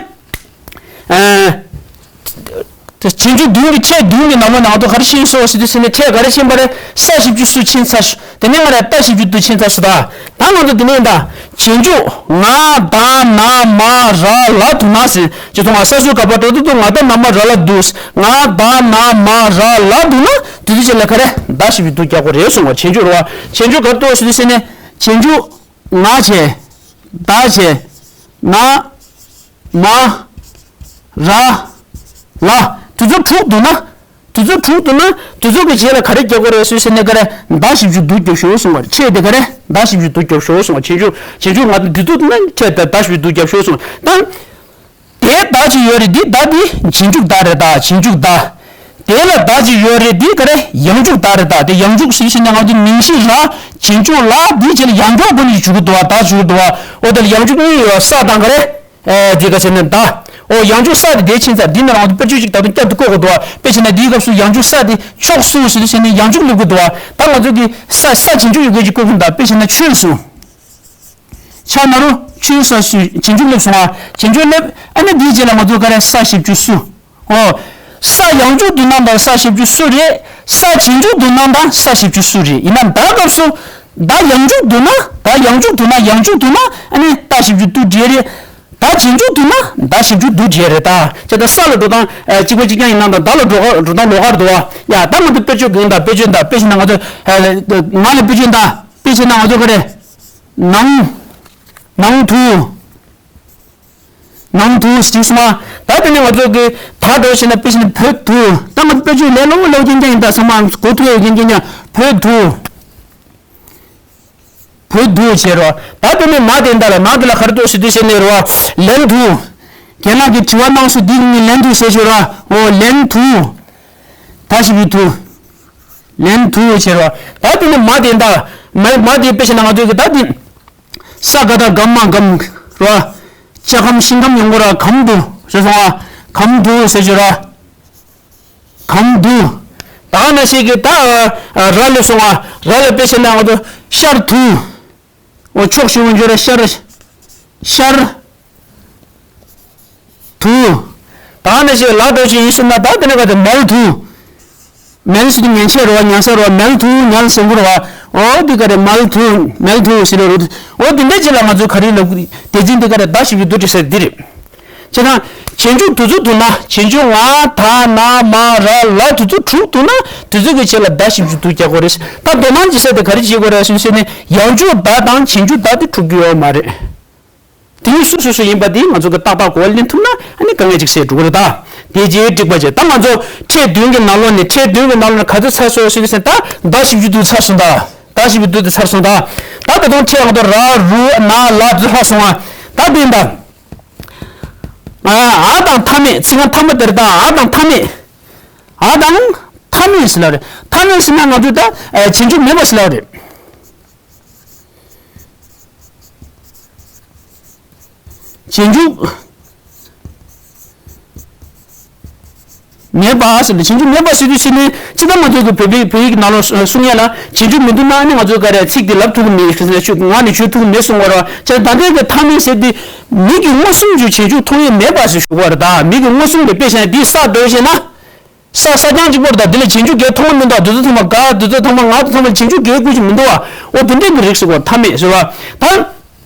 རྗེས་འཇུག་བདུན་གྱི་ཕྲད་བདུན་གྱི་ནང་མ་ནང་དུ་ག་རེ་ཕྱིན་སོང་ཟེར་དུས་ཟེར་ནས་ཕྲད་ག་རེ་ཕྱིན་པ་རེད། ས་ཞབས་ཀྱུ་སུ་ཕྱིན་ཚར། དེ་ནས་ང་ར་ཏ་ཞབས་ཀྱུ་ཏུ་ཕྱིན་ཚར་སོང་ད། ད་ང་ཚོ་འདི་ནས་ད་རྗེས་འཇུག་ང་ད་ན་མ་ར་ལ་དུ་ན་ཟེར་ཅེས་སོང་ང་ས་སུ་ག་པ་ཏོ་ཏུ་ཏུ་ང་ད་ན་མ་ར་ལ་དུ་ང་ད་ན་མ་ར་ལ་དུ་ན་དེ་དུས་ཅེས་ལ་ག་རེ་ད་ཞབས་ཀྱུ་ཏུ་རྒྱག་དགོས་རེད་གསུང་བ། རྗེས་འཇུག་རེད་བ། རྗེས་འཇུག་ག་ཏོ་ཟེར་དུས་ཟེར་ནས་རྗེས་འཇུག་ང་བྱས་ད་བྱས་ན། མ། ར། ལ། དུས་ཚོད་དྲུག་འདུག་ན། དུས་ཚོད་དྲུག་འདུག་ན་དུས་ཚོད་ཀྱི་རྗེས་ལ་ག་རེ་རྒྱག་དགོས་རེད་ཟེར་ཟེར་ནས་ག་རེ་ད་ཞབས་ཀྱུ་ཏུ་རྒྱོབ་ཤོག་གསུང་བ་རེད། ཕྲད་དེ་ག་རེ་ད་ཞབས་ཀྱུ་ཏུ་རྒྱོབ་ཤོག་གསུང་བ། རྗེས་འཇུག་རྗེས་འཇུག་ང་དུས་ཚོད་ན་ཕྲད་ད་ད་ཞབས་ཀྱུ་ཏུ་རྒྱོབ་ཤོག་གསུང་བ་དང་། དེའི་ད་ཅི་ཡོད་རེད། འདི་ད་འདི་རྗེས་འཇུག་ད་རེད། ད་རྗེས་འཇུག་ད། དེ་ལ་ད་ཅི་ཡོད་རེད། འདི་ག་རེ་ཡང་འཇུག་ད་རེད། ད་དེ་ཡང་འཇུག་ཟེར་ཟེར་ནས་ང་དུ་མིང་གཞི་ར་རྗེས་འཇུག་ལ་འདི་རྗེས་ལ་ཡང་འཇུག་དགོས་ནས་འཇུག་གི་འདུག་བ། ད་འཇུག་གི་འདུག་བ། འོ་དེ་ལ་ཡང་འཇུག་གཉིས་ཡོད་ས་དང་ག་རེ། ཨེ་འདི་ག་ཟེར་ན་ད། འོ་ཡང་འཇུག་ས་དེ་དེ་ཕྱིན་ཚར། འདི་ན་རང་དུ་དཔེར་བརྗོད་ཅིག་ད་དུང་བསྐྱར་དུ་བཀོད་དགོས་འདུག་བ། དཔེ་བྱས་ན་འདིའི་སྐབས་སུ་ཡང་འཇུག་ས་དེ་ཕྱོགས་སུ་ཟེར་ཟེར་ནས་ཡང་འཇུག་སླེབས་ཀྱི་འདུག་བ། ད་ང་ཚོ་གི་ས་ས་རྗེས་འཇུག་ཡོད་དགོས་ཀྱི་བཀོད་ཀྱི་འདུག་དཔེ་བྱས་ན་ཆོས་སུ། ཆ་ན་རུ་ཆོས་ས་སུ་རྗེས་འཇུག་སླེབས་སོང་བ། རྗེས་འཇུག་སླེབས་ཨ་ནི་འདིའི་རྗེས་ལ་ང་ཚོ་ག་རེ་ས་ཞབས་ཀྱུ་སུ། འོ། ས་ཡང་འཇུག་ཏུ་ན་ད་ས་ཞབས་ཀྱུ་སུ་རེད། ས་རྗེས་འཇུག་ཏུ་ན་ད་ས་ཞབས་ཀྱུ་སུ་རེད། ཡིན་ན་ད་སྐབས་སུ་ད་ཡང་འཇུག་ཏུ་ན་ད་ཡང་འཇུག་ཏུ་ན་ཡང་འཇུག་ཏུ་ན་ཨ་ནི་ད་ཞབས་ཀྱུ་ཏུ་འབྲི་རེད། ད་རྗེས་འཇུག་ཏུ་ན་ད་ཞབས་ཀྱུ་ཏུ་འབྲི་རེད། ད་ཅེ་ད་ས་ལ་འགྲོ་སྟངས་གཅིག་པ་གཅིག་རྐྱང་ཡིན་ན་ད་ད་ལ་འགྲོ་འགྲོ་སྟངས་ལོགས་ཀར་འདུག་བ། ཡ་ད་ང་ཚོ་དཔེར་བརྗོད་དགོས་ད། དཔེར་བརྗོད་ད་དཔེ་བྱས་ན་ང་ཚོ་ང་ལ་དཔེར་བརྗོད་ད་དཔེ་བྱས་ན་ང་ཚོ་ག་རེ་ནང་ནང་དུ། ནང་དུ་ཞིག་སོང་ང་ ད་དེ་ནས་ང་ཚོ་གི་ད་འགྲོ་བྱས་ན་དཔེ་བཞིན་བོད་དུ། ད་ང་ཚོ་དཔེ་བརྗོད་ལས་སླ་བོ་སླ་བོ་རྐྱང་རྐྱང་ཡིན། ད་ཚང་མ་གོ་ཐུབ་ཡ་རྐྱང་རྐྱང་རྐྱང་བོད་དུ། བོད་དུ་བྱས་རོ། ད་དེ་ནས་མ་དེ་འདྲ་ལ་མ་དེ་ལ་ག་རེ་འདུག་ཟེར་དུས་ཟེར་ནས་རོ། ལན་དུ། རྒན་ལགས་ཀྱིས་དྲི་བ་གནང་སོང་། འདི་ནི་ལན་དུ་ཟེར་ཞོར་ར། འོ་ལན་དུ། ད་ཞིག་གི་དུ། ལན་དུ་བྱས་རོ། ད་དེ་ནས་མ་དེ་འདྲ། མ་མ་དེ་དཔེ་བྱས་ན་ང་ཚོ་གི་ད་དེ། ས་ག་ད་གམ་མ་གམ་རོ། ལྕགས་གམ་ཤིང་གམ་ཡོང་གོ་ར། གམ་དུ་ཟེར་སོང་ང་། གམ་དུ་ཟེར་ཞོར་ར། གམ་དུ། ད་ནང་བཞིན་གྱི་ད་ར་ལས་སོང་བ། ར་ལ་དཔེ་བྱས་ན་ང་ཚོ་ཤར་དུ། འོ་ཕྱོགས་ཞུ་བ་འཇོག་ར་ཤར། ཤར་དུ། ད་ནང་བཞིན་ལ་འགྲོ་བཞིན་ཡིན་ཟེར་ན་ད་དེ་ནས་ག་དེ་མལ་དུ། མལ་ཟེར་དུས་ཉལ་ཆས་རོ། མལ་དུ་ཉལ་ཟེར་གོ་ར་བ། འོ་དེ་ག་རེ་མལ་དུ་མལ་དུ་ཟེར་རོ། འོ་དེ་འདྲ་ཅིག་ལ་ང་ཚོ་ག་རེ་ལབ་དགོས། དེ་འཛིན་དེ་ག་རེ་ད་ཞིག་གི་དུ་དྲི་ཟེར་འདི་རེད། བྱས་ན། རྗེས་འཇུག་དུས་ཚོད་འདུག་ན། རྗེས་འཇུག་ང་ད་ན་མ་ར་ལ་དུས་ཚོད་དྲུག་འདུག་ན། དུས་ཚོད་ཀྱི་རྗེས་ལ་ད་ཞིབ་འཇུག་དུ་རྒྱག་དགོས་རེད། ད་མདོ་སྣམ་གྱི་ས་དེ་ག་རེ་བྱེད་དགོས་རེད་ཟེར་ཟེར་ནས། ཡང་འཇུག་ད་དང་རྗེས་འཇུག་ད་དེ་འཁྲུག་རྒྱུ་ཡོད་མ་རེད། དེ་ཡིན་སུ་སུ་སུ་ཡིན་པ་དེ་ང་ཚོ་གི་ཏག་ཏག་གོ་བ་ལེན་ཐུབ་ན་ཨ་ནི་དཀའ་ངལ་ཅིག་སེལ་འགྲོ་གི་རེད་ད། དེ་རྗེས་འགྲིག་པ་བྱས། ད་ང་ཚོ་ཕྲད་བདུན་གྱི་ནང་ལོགས་ནས། ཕྲད་བདུན་གྱི་ནང་ལོགས་ནས་ག་ཚོད་ཚར་སོང་ཟེར་དུས་ཟེར་ན། ད་ད་ཞིབ་འཇུག་དུ་ཚར་སོང་ད། ད་ཞིབ་འཇུག་དུ་ཚར་སོང་ད། ད་ད་དུང་ཕྲད་ང་ཚོ་ར་རུ་ན་ལ་དུ་ལྷག་སོང་ང་། ད་དེ་ཡིན་ད། ཨ་དང་མཐའ་མེད། ཚིག་རྐང་མཐའ་མ་དེར་ད་ཨ་དང་མཐའ་མེད། ཨ་དང་མཐའ་མེད་ཟེར་ལབ་རེད། མཐའ་མེད་ཟེར་ན་ང་ཚོས་ད་རྗེས་འཇུག་མེད་པ་ཟེར་ལབ་རེད། རྗེས་འཇུག་མེད་པ་ཟེར་ལ། རྗེས་འཇུག་མེད་པ་ཟེར་དུས་ཟེར་ནས། སྤྱིར་བཏང་ང་ཚོ་གི་བོད་པའི་བོད་ཡིག་ནང་ལ་གསུང་ཡ་ལ་རྗེས་འཇུག་མི་འདུག་ན་ནི་ང་ཚོ་ག་རེ་ཚིག་འདི་ལབ་ཐུབ་ཀྱི་མེད་ཟེར་ནས། ཆུ་ང་ནི་ཆུ་ཐུབ་ཀྱི་མེད་གསུང་བ་རེད་བ། བྱས་ད་ལྟའི་གི་མཐའ་མེད་ཟེར་དུས་མིག་གིས་མངོན་སུམ་གྱིས་རྗེས་འཇུག་མཐོང་ཡས་མེད་པ་ཟེར་ཞུ་བ་རེད། ད་མིག་གིས་མངོན་སུམ་གྱིས། དཔེ་བཞག་ན་འདི་ས་འགྲོ་བྱས་ན། ས་ས་རྐྱང་གཅིག་པོར་ད་འདི་ལ་རྗེས་འཇུག་གས་མཐོང་མི་འདུག་དུས་ཚོད་ཐོག་མ་ག་དུས་ཚོད་ཐོག་མ་ང་དུས་ཚོད་ཐོག་མ་རྗེས་འཇུག་གས་བཀོད་ཀྱི་མི་འདུག་བ། འོ་དེ་འདྲའི་གི་རིགས་ཟེར་བ་མཐའ་མེད་ཟེར་བ། ད་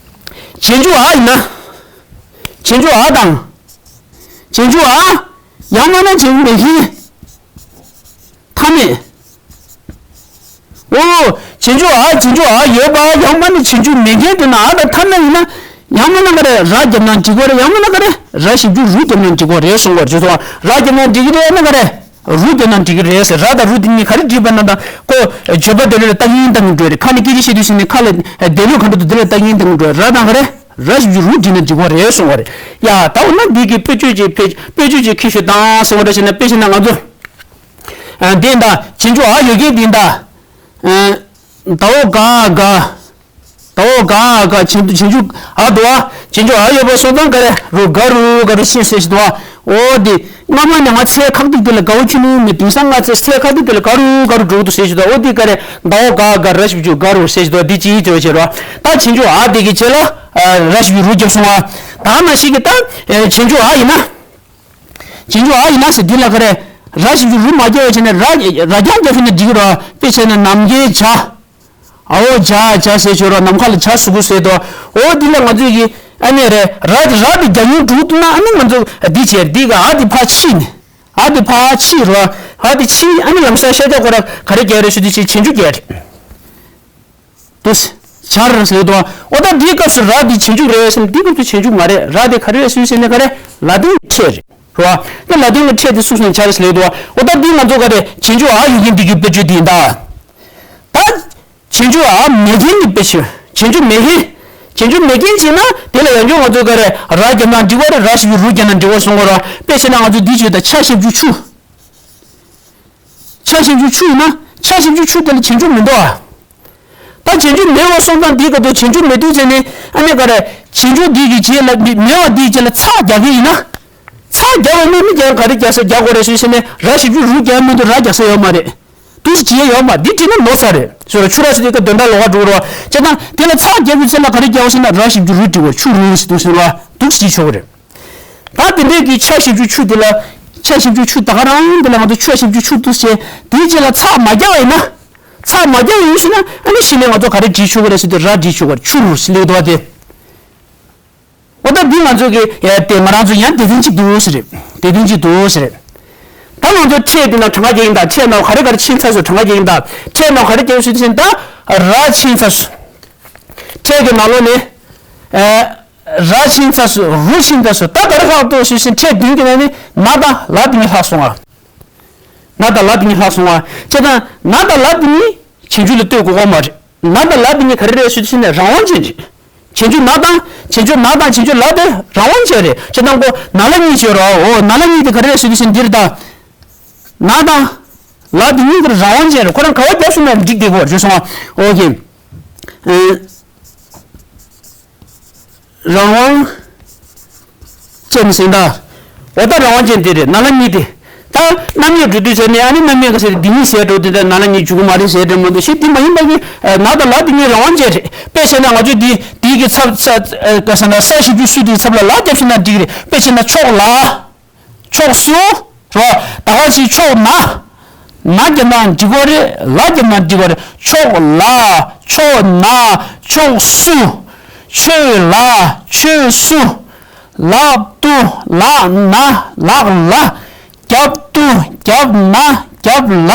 རྗེས་འཇུག་ཨ་ཡིན་ན། རྗེས་འཇུག་ཨ་དང་། རྗེས་འཇུག་ཨ། ཡང་མིན་ན་རྗེས་འཇུག་མེད་མཁན། མཐའ་མེད། འོ། རྗེས་འཇུག་ཨ། རྗེས་འཇུག་ཨ་ཡོད་པ། ཡང་མིན་ན་རྗེས་འཇུག་མེད་མཁན་དེ་ན་ཨ་དང་མཐའ་མེད་ཡིན་ན། ཡང་མིན་ན་ག་རེ་ར་བརྒྱབ་ན་འགྲིག་གོ་རེད། ཡང་མིན་ན་ག་རེ་ར་ཞིབ་འཇུག་རུ་བརྒྱབ་ན་འགྲིག་གོ་རེད་གསུང་བར་བརྗོད་སོང་། ར་བརྒྱབ་ན་འགྲིག་གི་རེད་ན་ག་རེ། རུ་བརྒྱབ་ན་འགྲིག་གི་རེད་ཟེར། ར་དང་རུ་དེ་གཉིས་ག་རེ་འགྲིག་པ་ན། ད་ཁོ་བརྗོད་པ་འདི་ལ་བཏགས་ཡིན་བཏགས་ཡིན་འགྲོ་རེད། ཁ་ནས་སྐད་ཆ་བཤད་དུས་ཟེར་ནས་ཁ་ལ་འདས་ལོག་ག་འགྲོ་དུས་འདི་ལ་བཏགས་ཡིན་བཏགས་ཡིན་འགྲོ་རེད། ར་དང་ག་རེ་ར་ཞིབ་འཇུག་རུ་བྲིས་ན་འགྲིག་གོ་རེད་གསུང་བ་རེད། ཡ་ད་འོ་ན་འདི་གི་དཔེ་བརྗོད་ཅིག་དཔེ་བརྗོད་ཅིག་ཁྱེར་ཤོག་དང་གསུང་བ་འདྲ་བྱས་ན། དཔེ་བྱས་ན་ང་ཚོ། ཨ་འདི་ད་རྗེས་འཇུག་ཨ་ཡོད་མཁན་འདི་ད། ཨ་ད་འོ་ག་ག་ད་འོ་ག་ག་རྗེས་རྗེས་འཇུག་ཨ་འདུག་བ། རྗེས་འཇུག་ཨ་ཡོད་པ་སོང་ཙང་ག་རེ་རུ་ག་རུ་ག་རུ་ཤེས་ཟེར་ཞིག་འདུག་བ། འོ་དེ་སྔ་མ་ནས་ང་ཚེ་ཁག་ཐིག་དེ་ལ་དགའ་བོ་ཁྱོད་ནི་མི། དེང་སང་ང་ཚེ་ཚེ་ཁག་ཐིག་དེ་ལ་ག་རུ་ག་རུ་འགྲོ་གི་འདུག་ཟེར་ཞིག་འདུག་འོ་དེ་ག་རེ་ད་འོ་ག་ག་ར་ཞིབ་འཇུག་ག་རུ་ཟེར་ཞིག་འདུག་འདི་ཅིའི་བརྗོད་བྱེད་རོ། ད་རྗེས་འཇུག་ཨ་དེ་གི་རྗེས་ལ་ར་ཞིབ་འཇུག་རུ་བརྒྱབ་སོང་བ། ད་ནང་བཞིན་གྱི་ད་རྗེས་འཇུག་ཨ་ཡིན་ན། རྗེས་འཇུག་ཨ་ཡིན་ན་ཟེར་འདི་ལ་ག་རེ། ར་ཞིབ་འཇུག་རུ་མ་བརྒྱབ་པ་བྱས་ནས་ར་ར་རྐྱང་བརྒྱབ་ཤེས་ན་འགྲིག་གི་རོ། དཔེ་བྱས་ན་ནམ་མཁའི་བྱ། ཨ་འོ་བྱ་བྱ་ཟེར་ཞོར་རོ། ནམ་མཁའ་ལ་བྱ་ཟེར་གོ་ཟེར་དོ། འོ་འདི་ལ་ང་ཚོས་ཀྱི་ཨ་ནི་རེད། ར་དེ་ར་དེ་རྒྱབ་ཡིན་འགྲོ་ཐུབ་ན་ཨ་ནི་ང་ཚོ་འདི་བྱས། འདི་ག་ཨ་དེ་ཕར་ཕྱིན་ནས། ཨ་དེ་ཕར་ཕྱིན་རོ། ཨ་དེ་ཕྱིན་ཨ་ནི་ལམ་སང་ཤར་རྒྱག་གོ་ར། ག་རེ་རྒྱག་རེད་ཞུ་དུས་ཕྱིན་རྗེས་འཇུག་རྒྱག་རེད། དུ། བྱར་ཟེར་དོ། འོ་ད་འདིའི་སྐབས་སུ་ར་འདི་རྗེས་འཇུག་རེད་ཟེར་ན། འདིའི་སྐབས་སུ་རྗེས་འཇུག་མ་རེད། ར་དེ་ག་རེ་རེད་ཟེར་ཟེར་ན་ག་རེ། ལ་དོན་གྱི་ཕྲད་རེད། རེད་བ། ད་ལ་དོན་གྱི་ཕྲད་དེ་སུ་སོང་བྱར་ཟེར་ལེ་དོ། འོ་ད་འདི་ང་ཚོ་ག་རེ་རྗེས་འཇུག་ཨ་ཡོད་མཁན་འདི་གི་དཔེ་བརྗོད་འདི་ཡིན་ད། ད། རྗེས་འཇུག་ཨ་མེད་མཁན་གྱི་དཔེ་བརྗོད། རྗེས་འཇུག་མེད་མཁན། རྗེས་འཇུག་མེད་མཁན་བྱས་ན་དེ་ལ་ཡང་བསྐྱར་ང་ཚོ་ག་རེ་ར་བརྒྱབ་ན་འགྲིག་པ་རེད། ར་ཞིབ་འཇུག་རུ་བརྒྱབ་ན་འགྲིག་པ་གསུང་གི་རེད། དཔེ་བྱས་ན་ང་ཚོ་འདི་བརྗོད་ད། ཆ་ཞིབ་འཇུག་ཆུ། ཆ་ཞིབ་འཇུག་ཆུ་ཡིན་ན། ཆ་ཞིབ་འཇུག་ཆུ་དེ་ལ་རྗེས་འཇུག་མི་འདུག་ཨ། ད་རྗེས་འཇུག་མེད་པ་སོང་ཙང་འདིའི་སྐབས་དུ་རྗེས་འཇུག་མེད་དུས་ཙམ་ནས་ཨ་ནི་ག་རེ། རྗེས་འཇུག་འདི་གི་རྗེས་ལ་མི་མེད་པ་འདིའི་རྗེས་ལ་ཚ་རྒྱག་གི་ཡིན་ན། ཚ་རྒྱག་པ་ནི་མི་རྒྱག་ག་རེ་རྒྱག་ས་རྒྱག་དགོས་རེད་ཟེར་ཟེར་ནས། ར་ཞིབ་འཇུག་རུ་རྒྱག་མི་འདུག་ར་རྒྱག་ས་ཡོད་མ་རེད། འདུག་སེ་བྱེད་ཡ་ཡོད་མ། འདི་བྲིས་ན་ནོར་ས་རེད། ཟེར་བ། ཆུ་ར་ཟེར་དུས་སྐབས་དོན་དག་ལོགས་ཀ་འགྲོ་གི་རེད་བ། བྱས་ཙང་དེ་ལ་ཚ་རྒྱག་དུས་ཚོད་ལ་ག་རེ་རྒྱག་དགོས་ཟེར་ན། ར་ཞིབ་འཇུག་རུ་བྲིས་པ། ཆུ་རུ་ཟེར་འདུག་ཟེར་བ། འདུག་སེ་བྱེད་ཆོག་གི་རེད། ད་དེ་འདྲའི་གི་ཆ་ཞིབ་འཇུག་ཆུ་དེ་ལ། ཆ་ཞིབ་འཇུག་ཆུ་ད་ག་རང་དེ་ལ་ང་ཚོ་ཆ་ཞིབ་འཇུག་ཆུ་འདུག་སེ་བྱས། དེའི་རྗེས་ལ་ཚ་མ་རྒྱག་པ་ཡིན་ན། ཚ་མ་རྒྱག་པ་ཡིན་ཟེར་ན་ཨ་ནི་གཞི་ནས་ང་ཚོ་ག་རེ་བྲིས་ཆོག་གི་རེད་ཟེར་དུས་ར་བྲིས་ཆོག་གི་རེད། ཆུ་རུ་ཟེར་ལེ་དོ་བ་དེ། འོ་ད་འདི་ང་ཚོ་གི་ཡ་དེ་ང་རང་ཚོ་ཡང་དེ་བཞིན་གཅིག་འདུག་ཟེར་རེད། དེ་བཞིན་གཅིག་འདུག་ཟེར་རེད། ད་ང་ཚོ་ཕྲད་འདི་ན་གྲངས་ཀ་རྒྱག་གིན་གདའ། ཕྲད་ནང་ག་རེ་ག་རེ་ཕྱིན་ཚར་སོང་། གྲངས་ཀ་རྒྱག་གིན་གདའ། ཕྲད་ནང་ག་རེ་རྒྱག་སྲིད་དུ་ཕྱིན། ད་ར་ཕྱིན་ཚར་སོང་། ཕྲད་ཀྱི་ནང་ལོགས་ནས་ཨ་ ར་ཕྱིན་ཚར་སོང་། རུ་ཕྱིན་ཚར་སོང་། ད་ག་རེ་ལྷག་འདུག་ཟེར་བ་ཅིན་ཕྲད་བདུན་གྱི་ནང་ནས་ན་དང་ལ་དེ་གཉིས་ལྷག་སོང་ང་། ན་དང་ལ་དེ་གཉིས་ལྷག་སོང་ང་། བྱས་ཙང་ན་དང་ལ་དེ་གཉིས་རྗེས་འཇུག་ལ་ལྟོས་དགོས་པ་མ་རེད། ན་དང་ལ་དེ་གཉིས་ག་རེ་རེད་ཟེར་དུས་ཙམ་ནས་རང་དབང་ཅན་རེད། རྗེས་འཇུག་ན་དང་། རྗེས་འཇུག་ན་དང་རྗེས་འཇུག་ལ་དེ་རང་དབང་ཅན་རེད། བྱས་ཙང་ཁོ་ན་ལ་གཉིས་བྱས་རོ། འོ་ན་ལ་གཉིས་དེ་ག་རེ་རེད་ཟེར་དུས་ཙམ་འདིར་ད། ན་དང་ལ་དེ་གཉིས་དེ་རང་དབང་ཅན་རེད། ཁོ་རང་ག་བ་རྒྱབ་སོང་ན་འགྲིག་བསྡད་ཀྱི་ཡོད་རེད་སོང་ང་། ཨོ་ཀེ། ཨེ། རང་དབང་ཅན་ཟེར་ད། འོ་ད་རང་དབང་ཅན་དེ་རེད། ན་ལ་གཉིས་དེ། ད་རྣམ་དབྱེ་འགྲོ་དུས་ཟེར་ནས་ཨ་ནི་རྣམ་དབྱེ་ག་ཟེར་འདི་གཉིས་ཟེར་འགྲོ་དུས་ད་ན་ལ་གཉིས་འཇུག་གི་མ་རེད་ཟེར་འགྲོ་མ་འདུག་ཤི། དེ་མ་ཡིན་པ་གི་ན་དང་ལ་དེ་གཉིས་རང་དབང་ཅན་རེད། དཔེ་བྱས་ན་ང་ཚོས་འདི་འདི་གི་ཚབ་ཚ་ག་ཟེར་ན་ས་ཞབས་ཀྱུ་སུ་དེའི་ཚབ་ལ་ལ་རྒྱབ་ཤི་ན་འགྲིག་རེད། དཔེ་བྱས་ན་ཕྱོགས་ལ། ཕྱོགས་སུ། རོ། ད་ག་ཅིག་ཕྱོགས་ན། ན་རྒྱབ་ན་འགྲིག་གོ་རེད། ལ་རྒྱབ་ན་འགྲིག་གོ་རེད། ཕྱོགས་ལ། ཕྱོགས་ན། ཕྱོགས་སུ། ཆོས་ལ། ཆོས་སུ། ལག་ཏུ། ལག་ན། ལག་ལ། རྒྱབ་ཏུ། རྒྱབ་ན། རྒྱབ་ལ།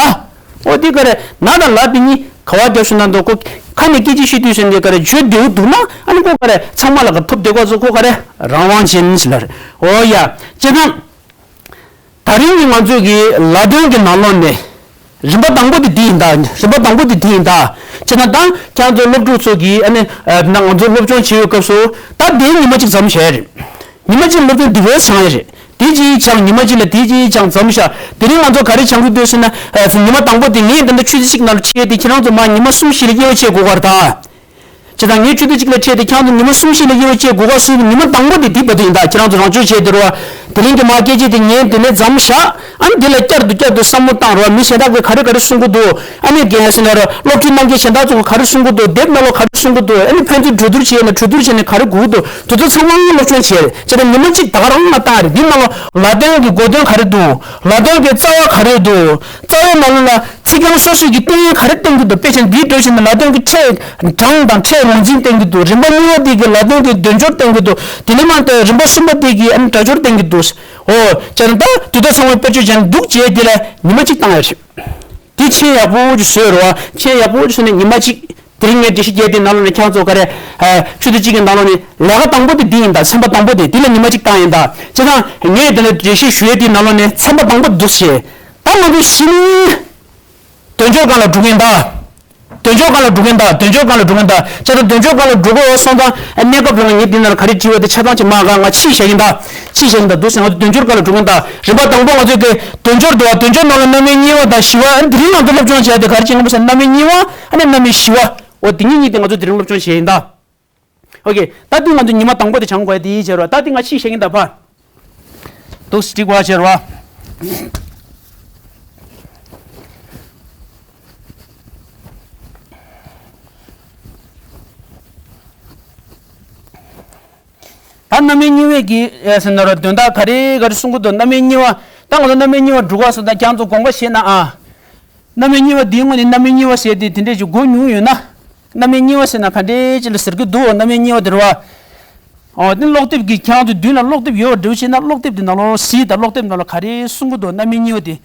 ཨོ་དེ་ག་རེད། ན་དང་ལ་དེ་གཉིས་ག་བ་རྒྱབ་ཤི་ན་འདུག་ཁོ་ཁ་ནས་སྐད་ཆ་བཤད་དུས་ཟེར་འདི་ག་རེད། བརྗོད་བདེ་བོ་འདུག་ན་ཨ་ནི་ཁོ་ག་རེད། ཚང་མ་ལ་ག་ཐོབ་བདེ་གོ་ཚོ་ཁོ་ག་རེད། རང་དབང་ཅན་ཟེར་ལ་རེད། ཨོ་ཡ། བྱས་ཙང་། ད་རིང་གི་ང་ཚོས་ཀྱི་ལ་དོན་གྱི་ནང་ལོགས་ནས་རིམ་པ་དང་པོ་དེ་འདི་ཡིན་ད། རིམ་པ་དང་པོ་དེ་འདི་ཡིན་ད། བྱས་ན་ད་ཁྱེད་ཚོ་སློབ་ཕྲུག་ཚོ་གིས་ཨ་ནི་ད་ང་ཚོ་སློབ་སྦྱོང་བྱེད་ཡོད་སྐབས་སུ་ད་དེའི་ཉི་མ་གཅིག་མཚམས་བཞག་རེད། ཉི་མ་གཅིག་སློབ་སྦྱོང་འདི་བས་བྱང་ཡ་རེད། དེ་གཅིག་བྱང་། ཉི་མ་གཅིག་ལ་དེ་གཅིག་བྱང་མཚམས་བཞག་དེ་རིང་ང་ཚོ་ག་རེ་བྱང་གི་འདུག་ཟེར་ན་ཉི་མ་དང་པོ་དེ་ངས་ད་ལྟ་ཆུ་ཚོད་གཅིག་ནང་ལ་ཁྲིད་དེ་ཁྱེད་རང་ཚོ་མ་ཉི་མ་གསུམ་བཞི་ལ་དབྱེ་བ་ཕྱེ་དགོས་པ་རེད་ད། བྱས་ཙང་ངས་ཆུ་ཚོད་གཅིག་ལ་ཁྲིད་དེ་ཁྱེད་ཚོ་ཉི་མ་གསུམ་བཞི་ལ་དབྱེ་བ་ཕྱེ་དགོས་ག་སུ་ཉི་མ་དང་པོ་དེ་དེ་བར་དུ་ཡིན་ད། ཁྱེད་རང་ཚོ་རང་སྦྱོང་བྱས་དེ་རུ་བ། དེ་རིང་གི་མ་སྐད་ཆ་དེ་ངས་དེ་ནས་མཚམས་བཞག་ཨ་ནི་དེ་ལ་བསྐྱར་དུ་བསྐྱར་དུ་བསམ་བློ་བཏང་རོགས། མི་གཞན་དག་གིས་ག་རེ་ག་རེ་གསུང་གི་འདུག་ཨ་ནི་རྒན་ཟེར་ན་རོགས་སློབ་ཕྲུག་རྣམས་ཀྱིས་གཞན་དག་ཚོ་ག་རེ་གསུང་གི་འདུག་དེབ་ནང་ལོགས་ག་རེ་གསུང་གི་འདུག་ཨ་ནི་ཕན་ཚུན་གྲོས་བསྡུར་བྱས་ན་གྲོས་བསྡུར་བྱས་ནས་ག་རེ་དགོས་ཀྱི་འདུག་དེ་ཚོ་ཚང་མ་སློབ་སྦྱོང་བྱས་རེད། བྱས་ཙང་ཉི་མ་གཅིག་ད་ག་རང་མ་བཏང་རེད། འདི་ནང་ལོགས་ལ་དོན་གྱི་གོ་དོན་ག་རེ་འདུག་ལ་དོན་གྱི་རྩ་བ་ག་རེ་འདུག་རྩ་བའི་ནང་ལོགས་ལ་ཚིག་རྐྱང་སོ་སོ་གི་སྟོན་ཡོན་ག་རེ་སྟོན་གྱི་འདུག་དཔེ་ཆ་འདིའི་འགྲོ་བཞིན་དུ་ལ་དོན་གྱི་ཕྲད་གྲངས་དང་ཕྲད་ངོས་འཛིན་སྟོན་གྱི་འདུག་རིམ་པ་གཉིས་པ་དེ་གི་ལ་དོན་གྱི་དོན་སྦྱོར་སྟོན་གྱི་འདུག་དེ་ནས་མར་དེ་རིམ་པ་གསུམ་པ་དེ་གི་ཨ་ནི་སྒྲ་སྦྱོར་སྟོན་གྱི་འདུག་ཨོ། བྱས་ཙང་ད་དུས་ད་ཚང་མས་དཔེ་བརྗོད་བྱས་ནས་འདུག་བྱས་དེ་ལ་ཉི་མ་གཅིག་བཏང་ཡ་རེད། དེ་མཆན་ཡག་པོ་ཅིག་བཟོས་རོགས། མཆན་ཡག་པོ་ཅིག་བཟོས་ནས་ཉི་མ་གཅིག་དེ་རིང་ངས་འགྲེལ་བཤད་རྒྱག་དེ་ནང་ལོགས་ནས་ཁྱེད་ཚོ་ག་རེ། ཆུ་ཚོད་གཅིག་གི་ནང་ལོགས་ནས་ལས་ཀ་དང་པོ་དེ་འདི་ཡིན་ད། ཚན་པ་དང་པོ་དེ་འདི་ལ་ཉི་མ་གཅིག་བཏང་ཡིན་ད། བྱས་ཙང་ངས་དེ་ལ་འགྲེལ་བཤད་ཞུ་ཡས་དེ་ནང་ལོགས་ནས་ཚན་པ་དང་པོ་འདུག་བྱས། ད་ང་ཚོ་གཞི་ནས་དོན་སྦྱོར་སྒང་ལ་འགྲོ་གི་ཡིན་ད། དོན་སྦྱོར་སྒང་ལ་འགྲོ་གི་ཡིན་ད། དོན་སྦྱོར་སྒང་ལ་འགྲོ་གི་ཡིན་ད། བྱས་ཙང་དོན་སྦྱོར་སྒང་ལ་འགྲོ་གི་ཡོད་སོང་ཙང་གནས་སྐབས་རིང་ངས་འདི་ནང་ལ་ག་རེ་བྲིས་པ་དེ་ཆ་ཚང་ཅིག་མ་ག་ང་ཕྱིས་བཞག་གི་ཡིན་ད། ཕྱིས་བཞག་གི་ཡིན་ད། འདུག་སེ་ང་ཚོ་དོན་སྦྱོར་སྒང་ལ་འགྲོ་གི་ཡིན་ད། རིམ་པ་དང་པོ་ང་ཚོས་དེ་དོན་སྦྱོར་འདུག་བ། དོན་སྦྱོར་ནང་ལ་རྣམ་དབྱེ་གཉིས་པ་དང་བཞི་པ། ཨ་ནི་དེ་རིང་ང་ཚོ་སློབ་སྦྱོང་བྱས་ཏེ་ག་རེ་བྱེད་དགོས་པ་ཟེར་ན་རྣམ་དབྱེ་གཉིས་པ་ཨ་ནི་རྣམ་དབྱེ་བཞི་པ། འོ་དེ་གཉིས་གཉིས་དེ་ང་ཚོ་དེ་རིང་སློབ་སྦྱོང་བྱས་ཡིན་ད། ཨོ་ཀེ། ད་དེ་ང་ཚོ་ཉི་མ་དང་པོ་དེ་སྦྱང་དགོས་དེ་བྱས་རོགས། ད་དེ་ང་ཕྱིས་བཤད་ཀྱིན་ད་ཕ། འདུག་སེ་འགྲིག་པ་བྱས་རོགས། ད་རྣམ་དབྱེ་གཉིས་པའི་གི་ཨེ་ཟེར་ན་རོ་དོན་དག་ག་རེ་ག་རེ་གསུང་གི་འདུག་རྣམ་དབྱེ་གཉིས་པ། ད་ང་ཚོ་རྣམ་དབྱེ་གཉིས་པ་འགྲོ་ག་སོང་ད་ཁྱེད་ཚོ་དགོངས་པ་བཞེས་ན་ཨ། རྣམ་དབྱེ་གཉིས་པ་འདིའི་སྔོན་ནས་རྣམ་དབྱེ་གཉིས་པ་ཟེར་དེ་དེ་འདྲས་ཅིག་གོ་མྱོང་ཡོད་ན། རྣམ་དབྱེ་གཉིས་པ་ཟེར་ན་ག་འདྲས་ཅིག་ལ་ཟེར་གི་འདུག་རྣམ་དབྱེ་གཉིས་པ་དེ་རེད་བ། ཨོ་དེ་ཀློག་དེབ་ཀྱི་ཁྱེད་རང་ཚོ་མདུན་ལ་ཀློག་དེབ་ཡོད་འགྲོ་བྱས་ན་ཀློག་དེབ་དེ་ནང་ལོགས་གཟིགས་དང་། ཀློག་དེབ་ནང་ལ་ག་རེ་གསུང་གི་འདུག་རྣམ་དབྱེ་གཉིས་པ་དེ།